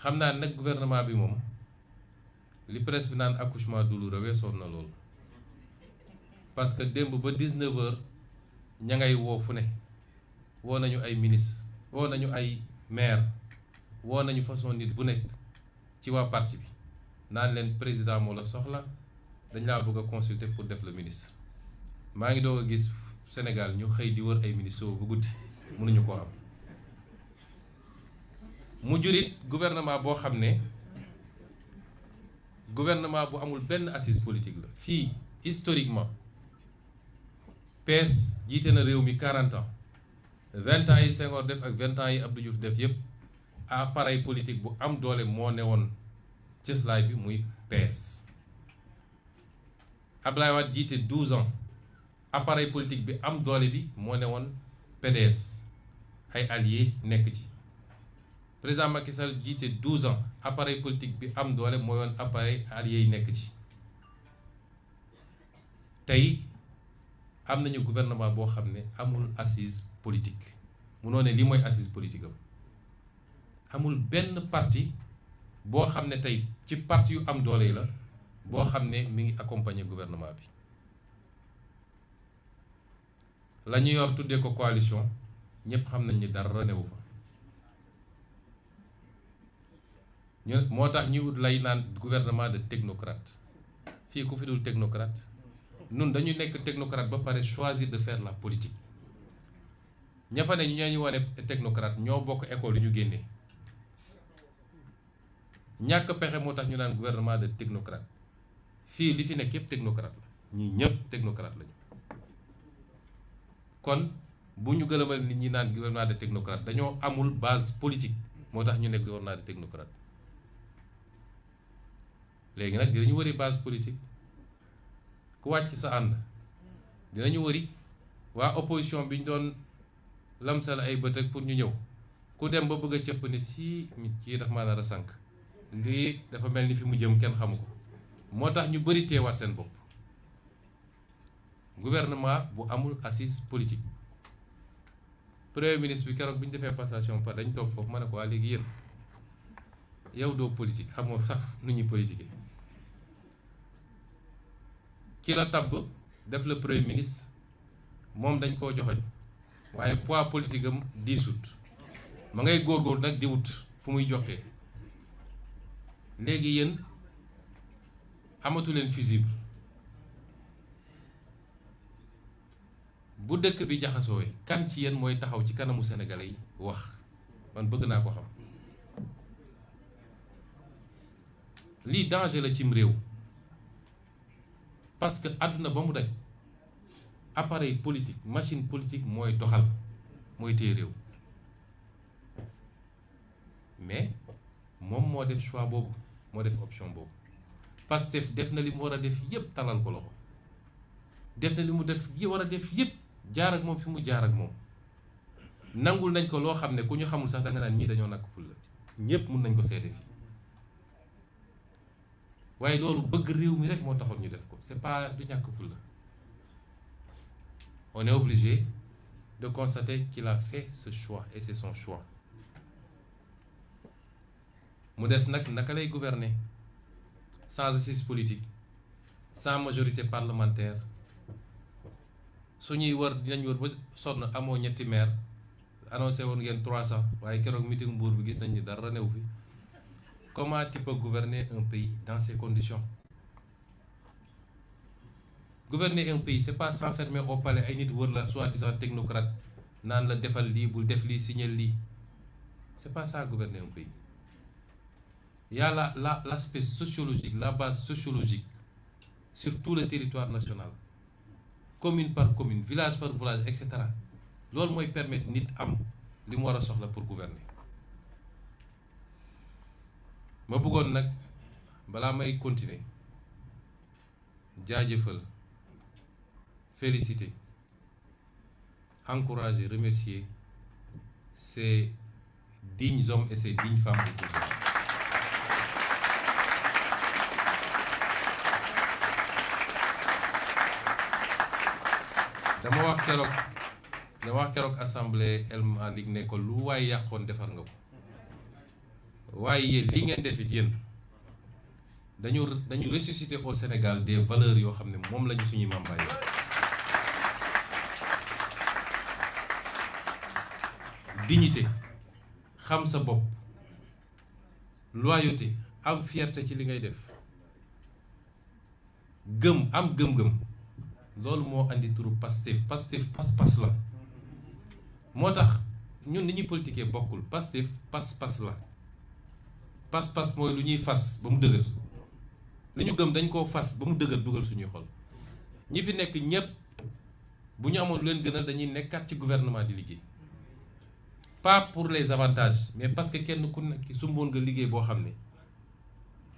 S2: xam naa nag gouvernement bi moom li presse bi naan accouchement douloureux weesoon na loolu parce que démb ba 19h ña ngay woo fu ne woo nañu ay ministre woo nañu ay maire woo nañu façon nit bu nekk ci waa parti bi naan leen président moo la soxla dañ laa bëgg a consulter pour def le ministre maa ngi doog a gis Sénégal ñu xëy di wër ay ministre bu guddi mënuñu koo am mu jurit gouvernement boo xam ne gouvernement bu amul benn assise politique la fii historiquement PS jiite na réew mi 40 ans 20 ans yi Senghor def ak 20 ans yi Abdou Diouf def yépp appareil politique bu am doole moo newoon cëslaay bi muy PS Abdoulaye Wade jiite 12 ans appareil politique bi am doole bi moo newoon PDS ay alliés nekk ci président Macky Sall jiite 12 ans appareil politique bi am doole mooy woon appareil allié yi nekk ci. tey am nañu gouvernement boo xam ne amul assise politique munoo ne lii mooy assise politique amul benn parti boo xam ne tey ci parti yu am doole yi la boo xam ne mi ngi accompagner gouvernement bi la ñu yor tuddee ko coalition ñëpp xam nañ ni dara newu fa ñu moo tax ñu lay naan gouvernement de technocrate fii ku fi dul technocrate nun dañu nekk technocrate ba pare choisir de faire la politique ña fa ne ñu ñu wane technocrate ñoo bokk école yu ñu génnee ñàkk pexe moo tax ñu naan gouvernement de technocrate fii li fi nekk yëpp technocrate la ñii ñëpp technocrate lañu kon bu ñu gëlëmal nit ñi naan gouvernement de technocrate dañoo amul base politique moo tax ñu nekk gouvernement de technocrate léegi nag dinañu wëri base politique ku wàcc sa ànd dinañu wëri waa opposition bi ñu doon lamsal ay bët ak pour ñu ñëw ku dem ba bëgg a cëpp ne si kii dafa maa nar a sànq lii dafa mel ni fi mu jëm kenn xamu ko moo tax ñu bëri teewaat seen bopp gouvernement bu amul assise politique premier ministre bi keroog bi ñu defee passation par dañ toog foofu ma ne ko waa léegi yéen yow doo politique xamoo sax nu ñuy politique ki la tabb def le premier ministre moom dañ koo joxoñ waaye poids politique am diisut ma ngay góorgóorlu nag di wut fu muy joxee léegi yéen amatu leen fusible bu dëkk bi jaxasooy kan ci yéen mooy taxaw ci kanamu sénégalais yi wax man bëgg naa ko xam lii danger la cim réew parce que àdduna ba mu daj appareil politique machine politique mooy doxal mooy téye réew mais moom moo def choix boobu moo def option boobu Pastef def na li mu war a def yépp talal ko loxo def na li mu def yi war a def yépp jaar ak moom fi mu jaar ak moom nangul nañ ko loo xam ne ku ñu xamul sax da nga naan ñii dañoo nakk ful la ñépp mun nañ ko seede fii waaye loolu bëgg réew mi rek moo taxoon ñu def ko c'est pas du ñàkk ful la on est obligé de constater qu'il a fait ce choix et c'est son choix mu des nag naka lay gouverner sans assise politique sans majorité parlementaire su ñuy wër dinañ wër ba sonn amoo ñetti maire annoncé woon ngeen 300 waaye keroog meeting Mbour bi gis nañ ni dara new fi comment tu peux gouverner un pays dans ces conditions? Gouverner un pays c'est pas s'enfermer au palais ay nit wër la soi-disant technocrate naan la defal lii bul def lii signal lii c'est pas ça gouverner un pays. Il y a l'aspect sociologique, la base sociologique sur tout le territoire national, commune par commune, village par village, etc. loolu mooy permettre nit am li mu war a soxla pour gouverner. ma bëggoon nag balaa may continuer jaajëfal féliciter encourager remercier ces dignes hommes et ces dignes femmes de Touba. dama wax keroog assemblée El Malick ne ko lu waaye yàqoon defar nga ko waaye yéen li ngeen defit yéen dañu ressusciter au Sénégal des valeurs yoo xam ne moom lañu suñuy maam bàyyi dignité xam sa bopp loyauté am fierté ci li ngay def am gëm-gëm loolu moo andi turu Pastef pas-pas la moo tax ñun ni ñuy politiquer bokkul Pastef pas-pas la pas-pas mooy lu ñuy fas ba mu dëgër li ñu gëm dañ koo fas ba mu dëgër dugal suñuy xol ñi fi nekk ñépp bu ñu amoon lu leen gënal dañuy nekkaat ci gouvernement di liggéey pas pour les avantages mais parce que kenn ku nekk sumboon nga liggéey boo xam ne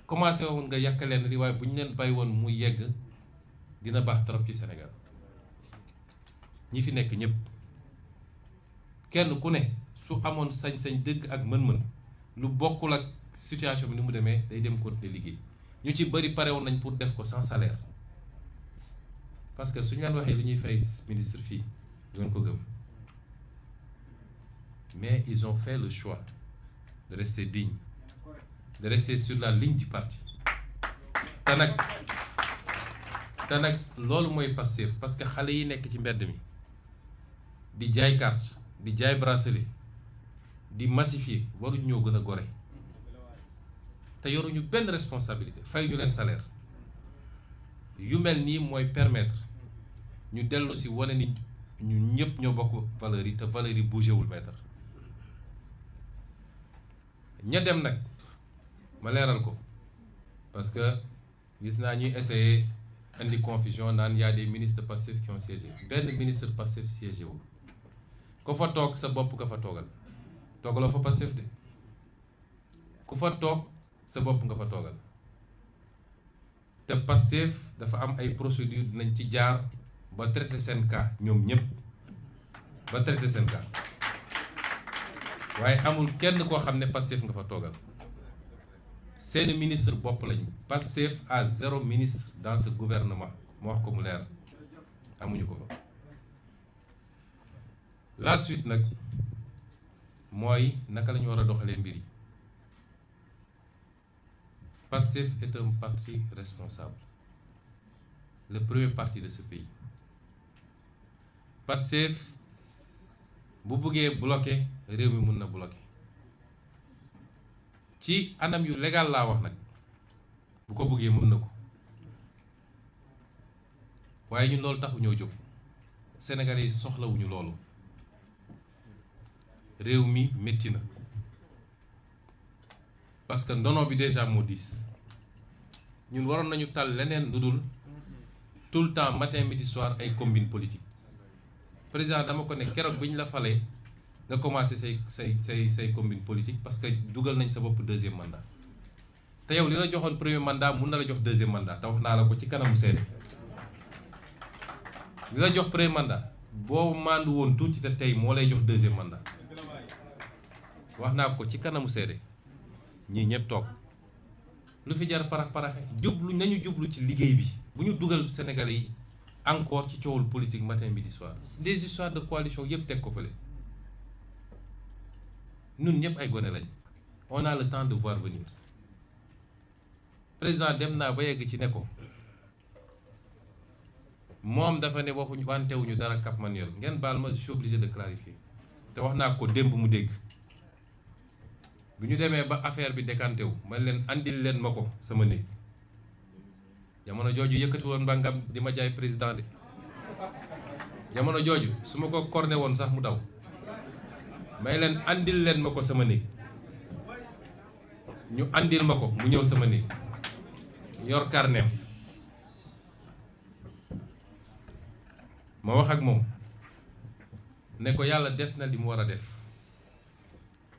S2: commencé woon nga yàq leen li waaye bu ñu leen bàyyi woon mu yegg dina baax trop ci Sénégal ñi fi nekk ñépp kenn ku ne su amoon sañ-sañ dëgg ak mën-mën lu bokkul ak situation bi ni mu demee day dem continuer liggéey ñu ci bëri pare woon nañ pour def ko sans salaire parce que suñu leen waxee li ñuy fay ministre fii du ngeen ko gëm mais ils ont fait le choix de rester digne de rester sur la ligne du parti te nag loolu mooy Pastef parce que xale yi nekk ci mbedd mi di jaay carte di jaay bracelet di massifier waruñu ñoo gën a gore te yoruñu benn responsabilité fay ñu leen salaire yu mel nii mooy permettre ñu dellu si wane ni ñu ñëpp ñoo bokk valeurs yi te valeurs yi bougé wul maître ña dem nag ma leeral ko parce que gis naa ñuy essayer indi confusion naan y a des ministres de Pastef qui ont siégé benn ministre Pastef siégé wul ku fa toog sa bopp nga fa toogal toogaloo fa Pastef de ku fa toog sa bopp nga fa toogal te Pastef dafa am ay procédure dinañ ci jaar ba traité seen cas ñoom ñëpp ba traité seen cas waaye amul kenn koo xam ne Pastef nga fa toogal seeni ministre bopp lañu Pastef à 0 ministre dans ce gouvernement mu wax ko mu leer amuñu ko fa la suite nag mooy naka la ñu war a doxalee mbir yi Pastef est un parti responsable le premier parti de ce pays Pastef bu bëggee bloquer réew mi mun na bloquer ci anam yu légal laa wax nag bu ko bëggee mën na ko waaye ñun loolu taxu ñoo jóg Sénégalais yi soxlawuñu loolu réew mi métti na parce que ndono bi déjà moo diis ñun waroon nañu tal leneen lu dul tout le temps matin midi soir ay combine politique président dama ko ne keroog bi ñu la falee nga commencé say combine politique parce que dugal nañ sa bopp deuxième mandat te yow li la joxoon premier mandat mun na la jox deuxième mandat te wax naa la ko ci kanamu seede li la jox premier mandat boo mandu woon tuuti te tey moo lay jox deuxième mandat wax naa ko ci kanamu seede ñii ñëpp toog lu fi jar paraxe jublu nañu jublu ci liggéey bi bu ñu dugal Sénégalais yi encore ci coowul politique matin midi soir des histoires de coalition yëpp teg ko fële ñun ñëpp ay gone lañ on a le temps de voir venir président dem naa ba yegg ci ne ko moom dafa ne waxuñu wantewuñu dara Cap Manuel ngeen baal ma je suis obligé de clarifier te wax naa ko démb mu dégg bu ñu demee ba affaire bi décanté wu man leen andil leen ma ko sama néeg jamono jooju yëkkati woon mbàngam di ma jaay président de jamono jooju su ma ko corné woon sax mu daw may leen andil leen ma ko sama néeg ñu andil ma ko mu ñëw sama néeg yor carnet ma wax ak moom ne ko yàlla def na li mu war a def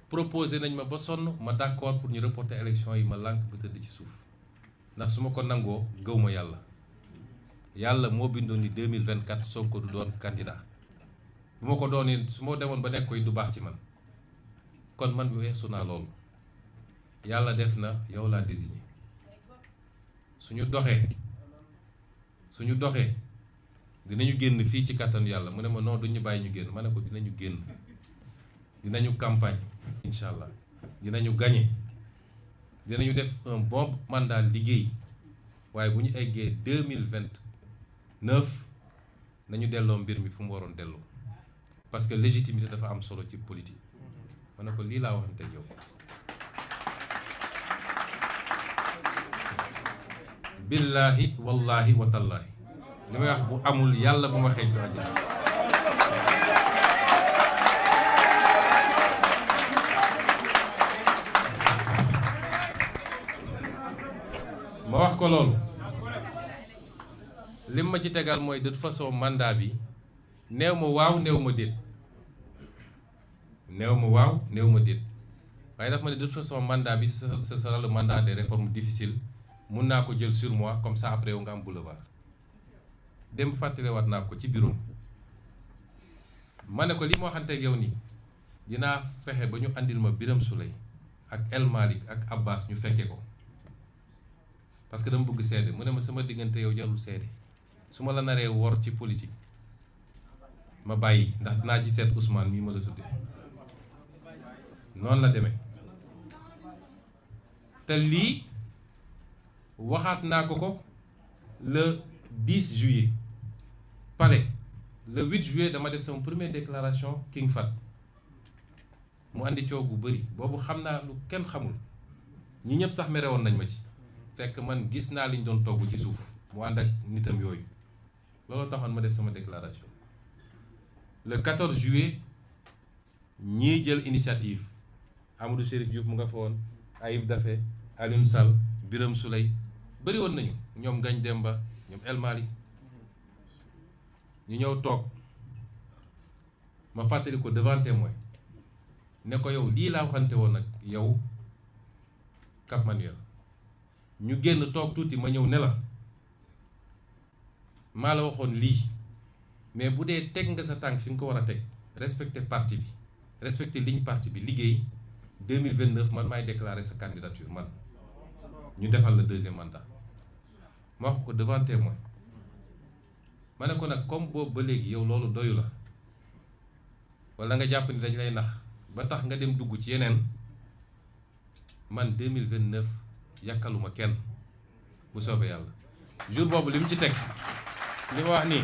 S2: proposé nañ ma ba sonn ma d'accord pour ñu reporter élection yi ma lànk ba tëdd ci suuf ndax su ma ko nangoo gëw ma yàlla moo bindoon ni 2024 Sonko du doon candidat bu ma ko doonee su ma demoon ba nekk koy du baax ci man kon man bi weesu naa loolu yàlla def na yow laa désigné suñu doxee dinañu génn fii ci kàttanu yàlla mu ne ma non duñu bàyyi ñu génn ma ne ko dinañu génn dinañu campagne incha allah dinañu gagné dinañu def un bon mandat liggéey waaye bu ñu eggee 2029 nañu delloo mbir mi fu mu waroon delloo parce que légitimité dafa am solo ci politique ma ne ko lii laa waxante ak yow billaahi wallaahi watallaahi li may wax bu amul yàlla bu ma xeeñtu àjjana ma wax ko loolu lim ma ci tegal mooy de toute façon mandat bi néew ma waaw néew ma déet waaye daf ma ne de toute façon mandat bi ce sera le mandat des réformes difficiles mun naa ko jël sur moi comme ça après yow nga am boulevard démb fàttalewaat naa ko ci bureau ma ne ko li ma waxante ak yow nii dinaa fexe ba ñu andil ma Birame Souleye ak El Malick ak Abbas ñu fekke ko parce que dama bëgg seede mu ne ma sama diggante yow jarul seede su ma la naree wor ci politique ma bàyyi ndax dinaa ci seet Ousmane mii ma la tudde noonu la demee te lii waxaat naa ko le 10 juillet palais le 8 juillet dama def sama première déclaration King Fahd mu andi coow bu bëri boobu xam naa lu kenn xamul ñi ñëpp sax mere woon nañ ma ci fekk man gis naa liñ doon togg ci suuf mu ànd ak nitam yooyu loolu taxoon ma def sama déclaration le 14 juillet ñii jël initiative Amadou Chérif Diouf mu nga fa woon Ayib Daffé Alioune Sall Birame Souleye bëri woon nañu ñoom Ngagne Demba ñoom El Malick ñu ñëw toog ma fàttali ko devant témoin ne ko yow lii laa waxante woon nag yow Cap Manuel ñu génn toog tuuti ma ñëw ne la maa la waxoon lii mais bu dee teg nga sa tànk fi nga ko war a teg respecter parti bi respecter ligne parti bi liggéey 2029 man maay déclarer sa candidature man ñu defal le deuxième mandat ma wax ko devant témoin ma ne ko nag comme boobu ba léegi yow loolu doyu la wala nga jàpp ni dañ lay nax ba tax nga dem dugg ci yeneen man 2029 yàkkaluma kenn bu soobee yàlla jour boobu li mu ci teg li ma wax nii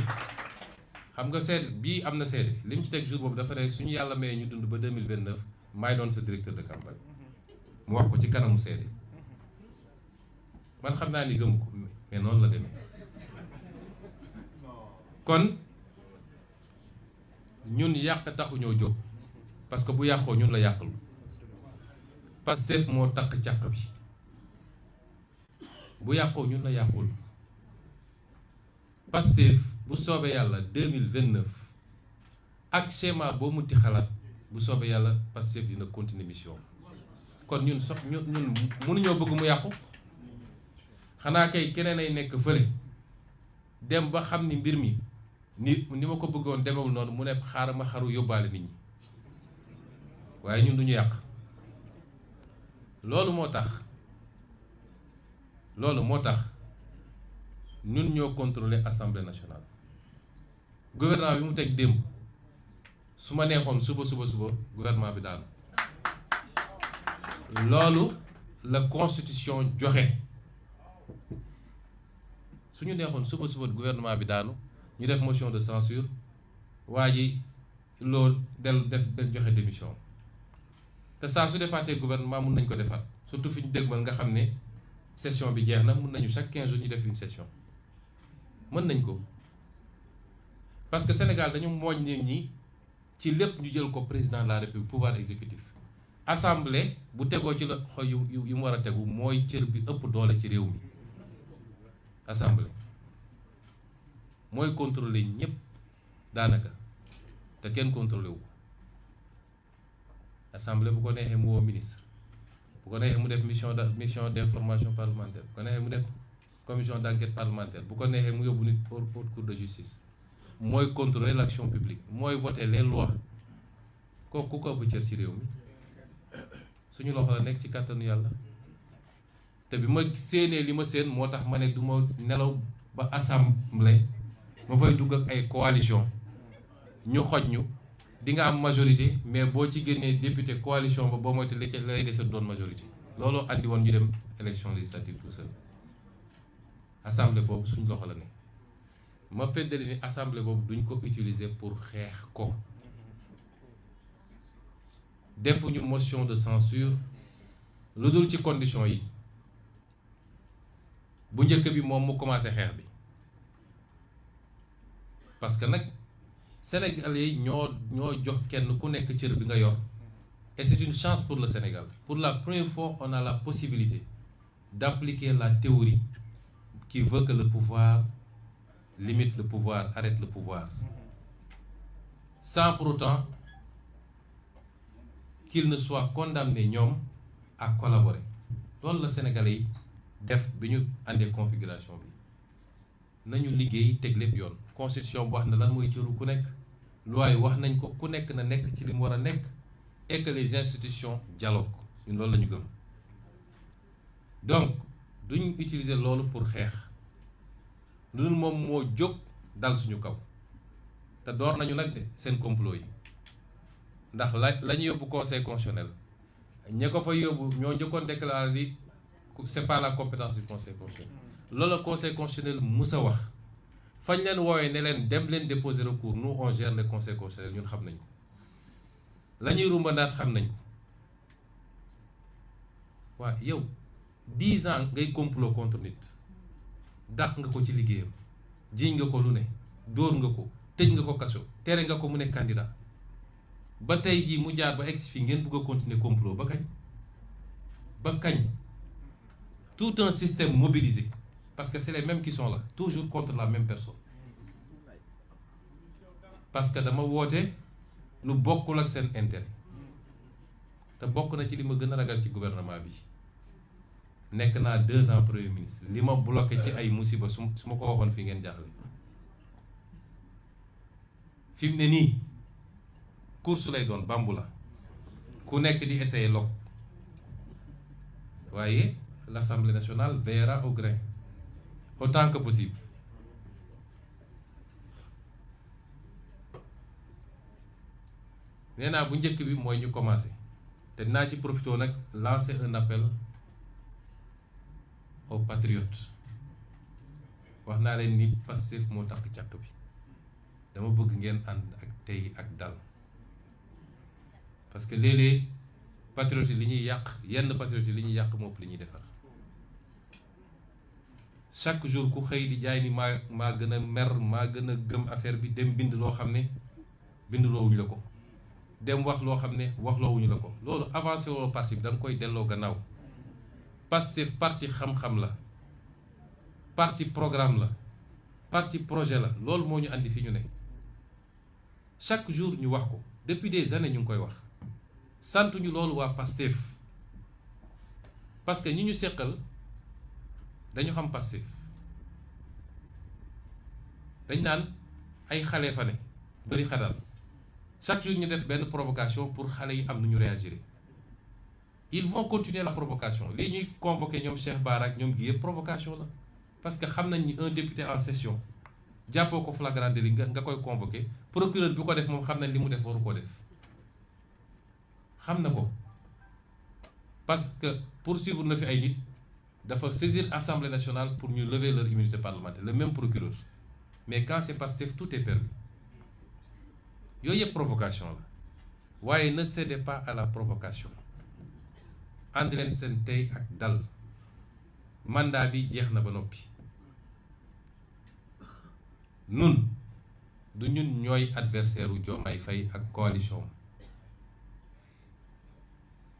S2: xam nga seede bii am na seede li mu ci teg jour boobu dafa ne suñu yàlla mayee ñu dund ba 2029 maay doon sa directeur de campagne mu wax ko ci kanamu seede man xam naa ni gëm ko mais noonu la demee kon ñun yàq taxu ñoo jóg parce que bu yàqoo ñun la yàqul Pastef moo takk càq bi bu yàqoo ñun la yàqul Pastef bu soobee yàlla 2029 ak schéma boo muti xalaat bu soobee yàlla Pastef dina continuer mission kon ñun ñun mënuñoo bëgg mu yàqu xanaa kay keneen ay nekk fële dem ba xam ni mbir mi ni ma ko bëggoon demewul noonu mu ne xaaral ma xaru yóbbaale nit ñi waaye ñun duñu yàq loolu moo tax ñun ñoo contrôler assemblée nationale gouvernement bi mu teg démb su ma neexoon suba gouvernement bi daanu loolu la constitution joxe su ñu neexoon suba gouvernement bi daanu ñu def motion de censure waa ji loolu def joxe démission te saa su defaatee gouvernement mun nañ ko defaat surtout fi ñu dégmal nga xam ne session bi jeex na mun nañu chaque 15 jours ñu def une session mën nañ ko parce que Sénégal dañu mooñ nit ñi ci lépp ñu jël ko président de la république pouvoir exécutif assemblée bu tegoo ci la xol yu mu war a tegu mooy cër bi ëpp doole ci réew mi assemblée mooy contrôler ñëpp daanaka te kenn contrôlé wu assemblée bu ko neexee mu woo ministre bu ko neexee mu def mission d'information parlementaire bu ko neexee mu def commission d'enquête parlementaire bu ko neexee mu yóbbu nit haute cour de justice mooy contrôler l'action publique mooy voter les lois kooku ku ko ëpp cër ci réew mi suñu loxo la nekk ci kàttanu yàlla te bi ma séenee li ma séen moo tax ma ne du ma nelaw ba assemblée ma fay dugg ak ay coalition ñu xoj ñu di nga am majorité mais boo ci génnee député coalition ba boo moytu lay dese doon majorité looloo andi woon ñu dem élection législative tout seul assemblée boobu suñ loxo la ne ma feddali ni assemblée boobu duñ ko utiliser pour xeex ko defuñu motion de censure lu dul ci condition yi bu njëkk bi moom mu commencé xeex bi parce que nag Sénégalais yi ñoo jox kenn ku nekk cër bi nga yor et c'est une chance pour le Sénégal pour la première fois on a la possibilité d'appliquer la théorie qui veut que le pouvoir limite le pouvoir, arrête le pouvoir sans pour autant qu'il ne soit condamné ñoom à collaborer loolu la Sénégalais yi def bi ñu àndee configuration bi nañu liggéey teg lépp yoon constitution bu wax na lan mooy cëru ku nekk loi yi wax nañ ko ku nekk na nekk ci li mu war a nekk et que les institutions dialoguent ñun loolu la ñu gëm donc duñ utiliser loolu pour xeex lu dul moom moo jóg dal suñu kaw te door nañu nag de seen complot yi ndax la ñu yóbbu conseil constitutionnel ña ko fa yóbbu ñoo njëkkoon déclaré ni c'est pas la compétence du conseil constitutionnel loolu la conseil constitutionnel mus a wax fañ leen woowee ne leen dem leen déposer recours nous on gère le conseil constitutionnel ñun xam nañ ko la ñuy rumbandaat xam nañ ko waa yow 10 ans ngay complot contre nit dàq nga ko ci liggéeyam jiiñ nga ko lu ne dóor nga ko tëj nga ko kaso tere nga ko mu ne candidat ba tey jii mu jaar ba egsi fii ngeen bëgg a continuer complot ba kañ tout un système mobilisé parce que c'est les mêmes qui sont là toujours contre la même personne parce que dama woote lu bokkul ak seen intérêt te bokk na ci li ma gën a ragal ci gouvernement bi nekk naa 2 ans premier ministre li ma bloqué ci ay musiba su ma ko waxoon fi ngeen jaaxle fi mu ne nii course lay doon bambu la ku nekk di essayer lok waaye l'Assemblée nationale veillera au grain autant que possible nee naa bu njëkk bi mooy ñu commencé te dinaa ci profité nag lancer un appel aux patriotes wax naa leen ni Pastef moo takk càkk bi dama bëgg ngeen ànd ak tey ak dal parce que léeg-léeg patriotes yi li ñuy yàq yenn patriotes yi li ñuy yàq moom li ñuy defar chaque jour ku xëy di jaay ni maa gën a mer maa gën a gëm affaire bi dem bind loo xam ne bindloowuñu la ko dem wax loo xam ne waxloowuñu la ko loolu avancé woo parti bi da nga koy delloo gannaaw Pastef parti xam-xam la parti programme la parti projet la loolu moo ñu andi fi ñu ne chaque jour ñu wax ko depuis des années ñu ngi koy wax santuñu loolu waa Pastef parce que ñi ñu seqal dañu xam Pastef dañ naan ay xale fa ne bëri xadal chaque jour ñu def benn provocation pour xale yi am nu ñu réagir ils vont continuer la provocation lii ñuy convoqué ñoom Cheikh Bara ak ñoom gi yëpp provocation la parce que xam nañ ni un député en session jàppoo ko flagrant délit nga koy convoqué procureur bi ko def moom xam nañ li mu def waru koo def xam na ko parce que poursuivre na fi ay nit dafa saisir Assemblée nationale pour ñu lever leur immunité parlementaire le même procureur mais quand c'est Pastef tout est permis yooyu yëpp provocation la waaye ne cédez pas à la provocation ànd leen seen tey ak dal mandat bi jeex na ba noppi nun du ñun ñooy adversaire u Diomaye Faye ak coalition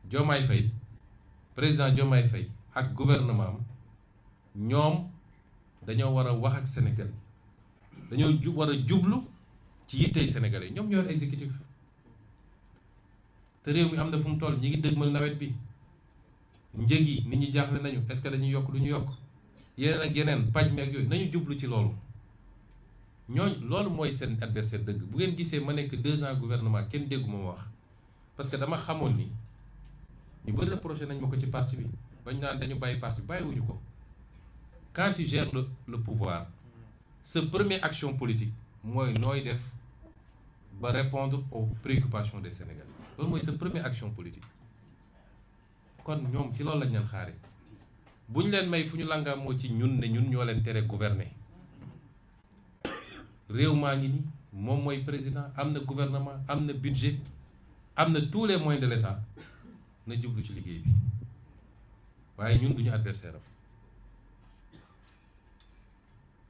S2: Diomaye Faye président Diomaye Faye ak gouvernement am ñoom dañoo war a wax ak Sénégal dañoo war a jublu ci yittey Sénégalais ñoom ñoo exécutif te réew mi am na fu mu toll ñi ngi dëgmal nawet bi njëg yi nit ñi jaaxle nañu est-ce que dañuy yokk du ñu yokk yeneen ak yeneen paj mi ak yooyu nañu jublu ci loolu loolu mooy seen adversaire dëgg bu ngeen gisee ma nekk 2 ans gouvernement kenn dégguma ma wax parce que dama xamoon ni ñu bëri reproché nañ ma ko ci parti bi bañ naan dañu bàyyi parti bi bàyyiwuñu ko quand tu gères le pouvoir sa première action politique mooy nooy def ba répondre aux préoccupations des Sénégalais loolu mooy sa première action politique kon ñoom ci loolu lañ leen xaare bu ñu leen may fu ñu langaam moo ci ñun ne ñun ñoo leen tere gouverner réew maa ngi ni moom mooy président am na gouvernement am na budget am na tous les moyens de l'État na jublu ci liggéey bi waaye ñun duñu adversaire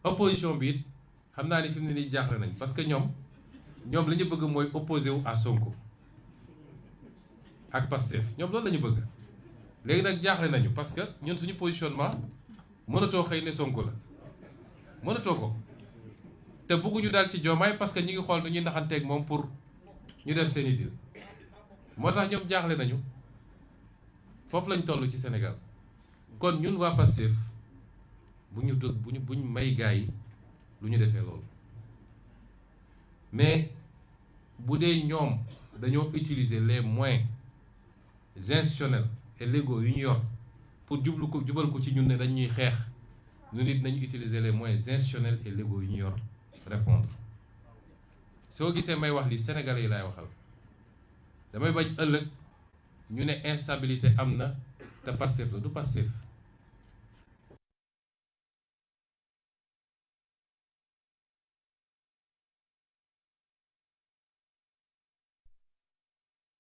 S2: am opposition bi it xam naa ni fi mu ne nii jaaxle nañ parce que ñoom li ñu bëgg mooy opposé wu à Sonko ak Pastef ñoom loolu la ñu bëgg léegi nag jaaxle nañu parce que ñun suñu positionnement mënatoo xëy ne Sonko la mënatoo ko te bëgguñu daal ci Diomaye parce que ñu ngi xool nu ñuy naxanteeg moom pour ñu def seeni deal moo tax ñoom jaaxle nañu foofu lañ toll ci Sénégal kon ñun waa Pastef buñ may gaa yi lu ñu defee loolu mais bu dee ñoom dañoo utiliser les moyens institutionnels et l'ego yu ñu yor pour jubal ko ci ñun ne dañuy xeex ñu nit nañu utiliser les moyens institutionnels et légaux yu ñu yor répondre. soo gisee may wax li Sénégalais yi laay waxal damay bañ ëllëg ñu ne instabilité am na te Pastef la du Pastef.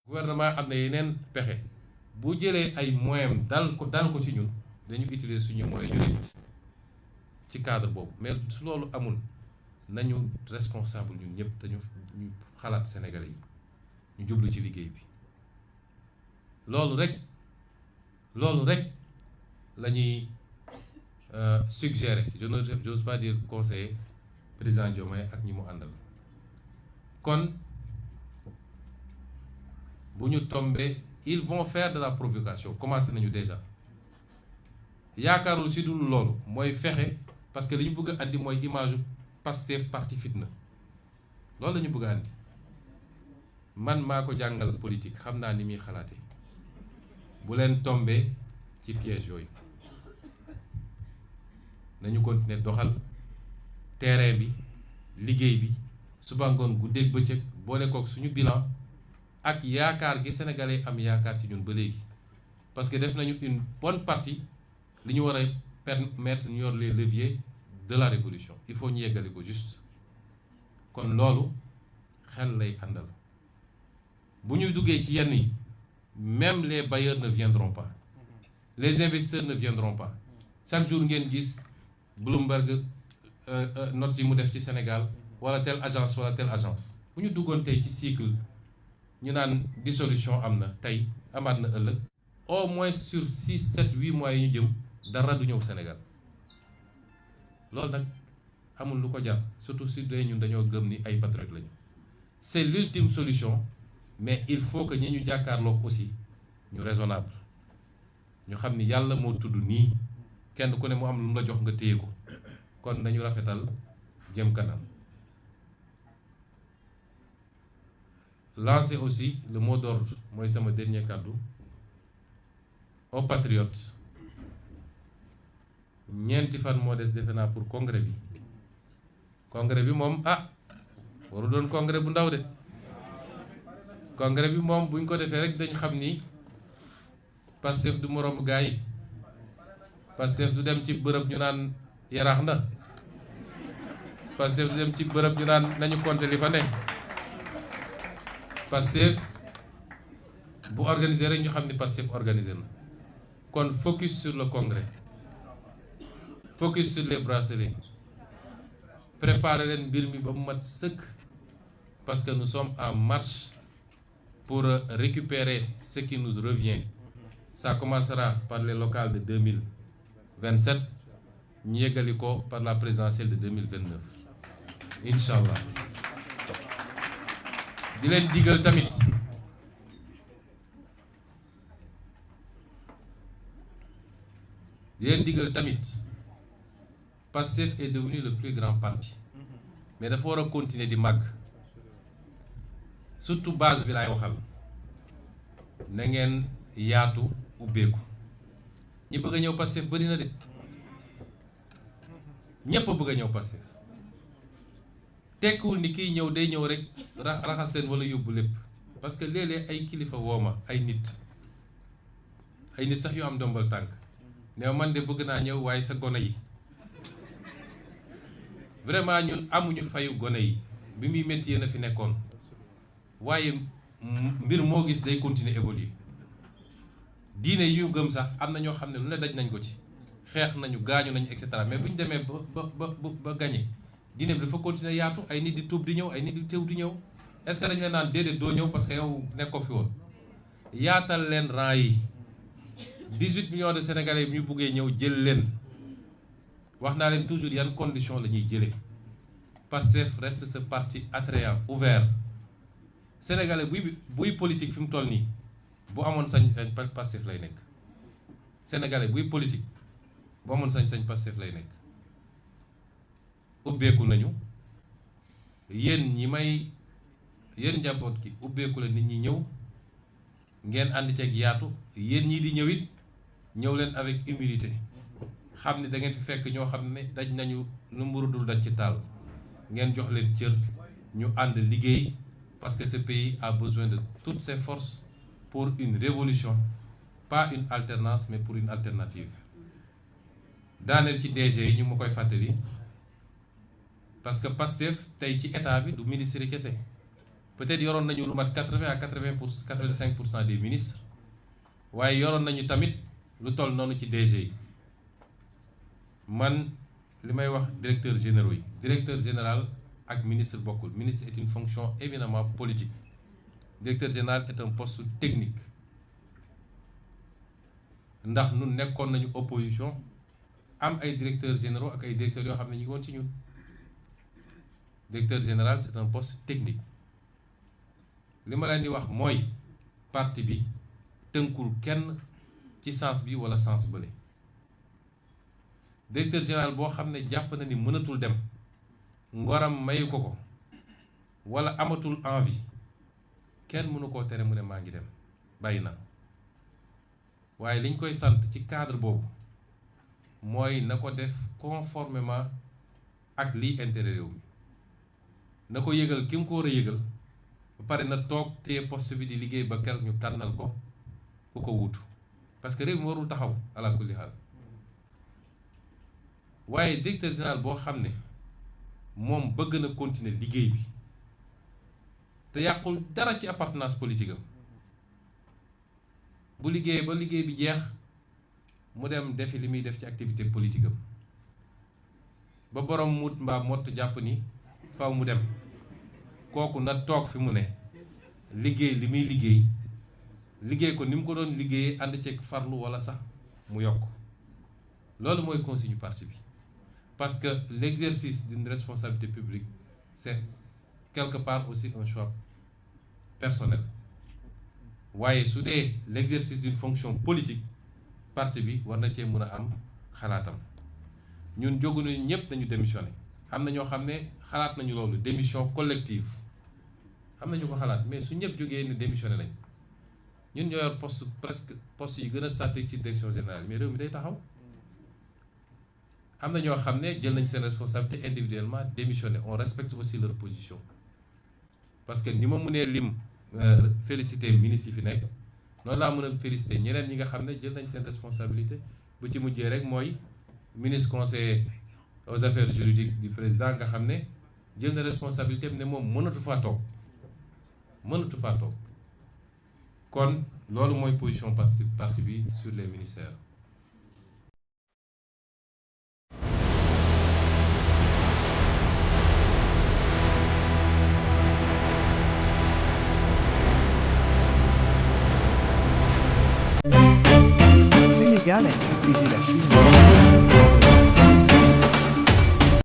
S2: gouvernement am na yeneen pexe bu jëlee ay moyens dal ko ci ñun dañu utiliser suñu moyens yu nit ci cadre boobu mais su loolu amul nañu responsable ñun ñëpp te ñu xalaat Sénégalais yi ñu jublu ci liggéey bi loolu rek la ñuy suggérer j'ose pas dire conseiller président Diomaye ak ñi mu àndal kon bu ñu tombé ils vont faire de la provocation commencé nañu déjà yaakaarul si dul loolu mooy fexe parce que li ñu bëgg a andi mooy image Pastef parti fitna loolu la ñu bëgg a andi man maa ko jàngal politique xam naa ni muy xalaate bu leen tombé ci piège yooyu nañu continuer doxal terrain bi liggéey bi suba ngoon guddeeg bëccëg boole kook suñu bilan ak yaakaar gi sénégalais am yaakaar ci ñun ba léegi parce que def nañu une bonne partie li ñu war a permettre ñu yor les leviers de la révolution il faut ñu yeggale ko juste kon loolu xel lay àndal bu ñuy duggee ci yenn yi même les bailleurs ne viendront pas les investisseurs ne viendront pas chaque jour ngeen gis Bloomberg note yi mu def ci Sénégal wala telle agence bu ñu duggoon tey ci cycle ñu naan dissolution am na tey amaat na ëllëg au moins sur 6 7 8 mois yi ñu jëm dara du ñëw Sénégal loolu nag amul lu ko jar surtout si dee ñun dañoo gëm ni ay patriotes lañu c'est l'ultime solution mais il faut que ñi ñu jàkkaarloo aussi ñu raisonnable ñu xam ni yàlla moo tudd nii kenn ku ne mu am lu mu la jox nga téye ko kon nañu rafetal jëm kanam. Lancer aussi le mot d'ordre mooy sama dernier kàddu aux patriotes ñeenti fan moo des defe naa pour congrès bi moom waru doon congrès bu ndaw de congrès bi moom buñ ko defee rek dañ xam ni Pastef du moroom gaa yi Pastef du dem ci bërëb ñu naan yaraax na Pastef du dem ci bërëb ñu naan nañu compter li fa ne Pastef bu organiser rek ñu xam ni Pastef organiser na kon focus sur le congrès focus sur les bracelets préparer leen mbir mi ba mu mat sëkk parce que nous sommes en marche pour récupérer ce qui nous revient. Ça commencera par les locales de 2027 ñu yeggali ko par la présidentielle de 2029 incha allah. di leen digal tamit Pastef est devenu le plus grand parti mais dafa war a continuer di màgg surtout base bi laay waxal na ngeen yaatu ubbeeku ñi bëgg a ñëw Pastef bari na de ñépp a bëgg a ñëw Pastef tekkiwul ni kiy ñëw day ñëw rek raxas leen wala yóbbu lépp parce que léeg-léeg ay kilifa wooma ay nit sax yu am ndombal tànk ne man de bëgg naa ñëw waaye sa gone yi vraiment ñun amuñu fayu gone yi bi muy métti yéen a fi nekkoon waaye mbir moo gis day continuer évoluer diine yi ñu gëm sax am na ñoo xam ne lu ne daj nañ ko ci xeex nañu gaañu nañu et cetera mais bu ñu demee ba gagné diine bi dafa continuer yaatu ay nit di tuub di ñëw ay nit di teew di ñëw est-ce que dañu leen naan déedéet doo ñëw parce que yow nekkoo fi woon yaatal leen rang yi 18 millions de sénégalais bi ñu buggee ñëw jël leen wax naa leen toujours yan condition la ñuy jëlee Pastef reste ce parti attrayant ouvert sénégalais buy politique fi mu toll nii bu amoon sañ-sañ Pastef lay nekk sénégalais buy politique bu amoon sañ-sañ Pastef lay nekk ubbeeku nañu yéen njaboot gi ubbeeku la nit ñi ñëw ngeen ànd ceeg yaatu yéen ñii di ñëw it ñëw leen avec humilité xam ne da ngeen fi fekk ñoo xam ne daj nañu lu mburu dul daj ci taal ngeen jox leen cër ñu ànd liggéey parce que ce pays a besoin de toutes ses forces pour une révolution, pas une alternance mais pour une alternative. daaneel ci DG yi ñu ma koy fàttali parce que Pastef tey ci état bi du ministre yi kese peut-être yoroon nañu lu mat 80 à 85% des ministres waaye yoroon nañu tamit lu toll noonu ci DG yi man li may wax directeur généraux yi directeur général ak ministre bokkul. Ministre est une fonction éminemment politique. Directeur général est un poste technique ndax ñun nekkoon nañu opposition am ay directeurs généraux ak ay directeurs yoo xam ne ñu ngi woon ci ñun. Directeur général c'est un poste technique. li ma leen di wax mooy parti bi tënkul kenn ci sens bi wala sens bële. Directeur général boo xam ne jàpp na ni mënatul dem ngoram mayu ko wala amatul envie kenn mënu koo tere mu ne maa ngi dem bàyyi na. waaye liñ koy sant ci cadre boobu mooy na ko def conformément ak lii intérêt réew mi na ko yëgal ki mu ko war a yëgal ba pare na toog téye poste bi di liggéey ba keroog ñu tànnal ko ku ko wuutu parce que réew mi warul taxaw ala kulli xaal. waaye directeur général boo xam ne moom bëgg na continuer liggéey bi te yàqul dara ci appartenance politique am bu liggéey ba liggéey bi jeex mu dem defi li muy def ci activité politique am ba borom mut mbaa mott jàpp ni faw mu dem kooku na toog fi mu ne liggéey li muy liggéey ko ni mu ko doon liggéeyee ànd ceeg farlu wala sax mu yokk. loolu mooy consigne parti bi parce que l'exercice d'une responsabilité publique c'est quelque part aussi un choix personnel. waaye su dee l'exercice d'une fonction politique parti bi war na cee mën a am xalaatam. ñun jógu nañu ñëpp nañu démissionné am na ñoo xam ne xalaat nañu loolu démission collective am na ñu ko xalaat mais su ñëpp jógee ni démissionné nañ ñun ñoo yor poste presque poste yi gën a stratégique ci direction générale mais réew mi day taxaw. am na ñoo xam ne jël nañ seen responsabilité individuellement démissionné on respecte aussi leur position parce que ni ma mënee lim féliciter ministre yi fi nekk noonu laa mën a féliciter ñeneen ñi nga xam ne jël nañ seen responsabilité bu ci mujjee rek mooy ministre conseiller aux affaires juridiques du président nga xam ne jël na responsabilité am ne moom mënatu faa toog kon loolu mooy position parti bi sur les ministères.
S3: Sénégal, accusé la Chine.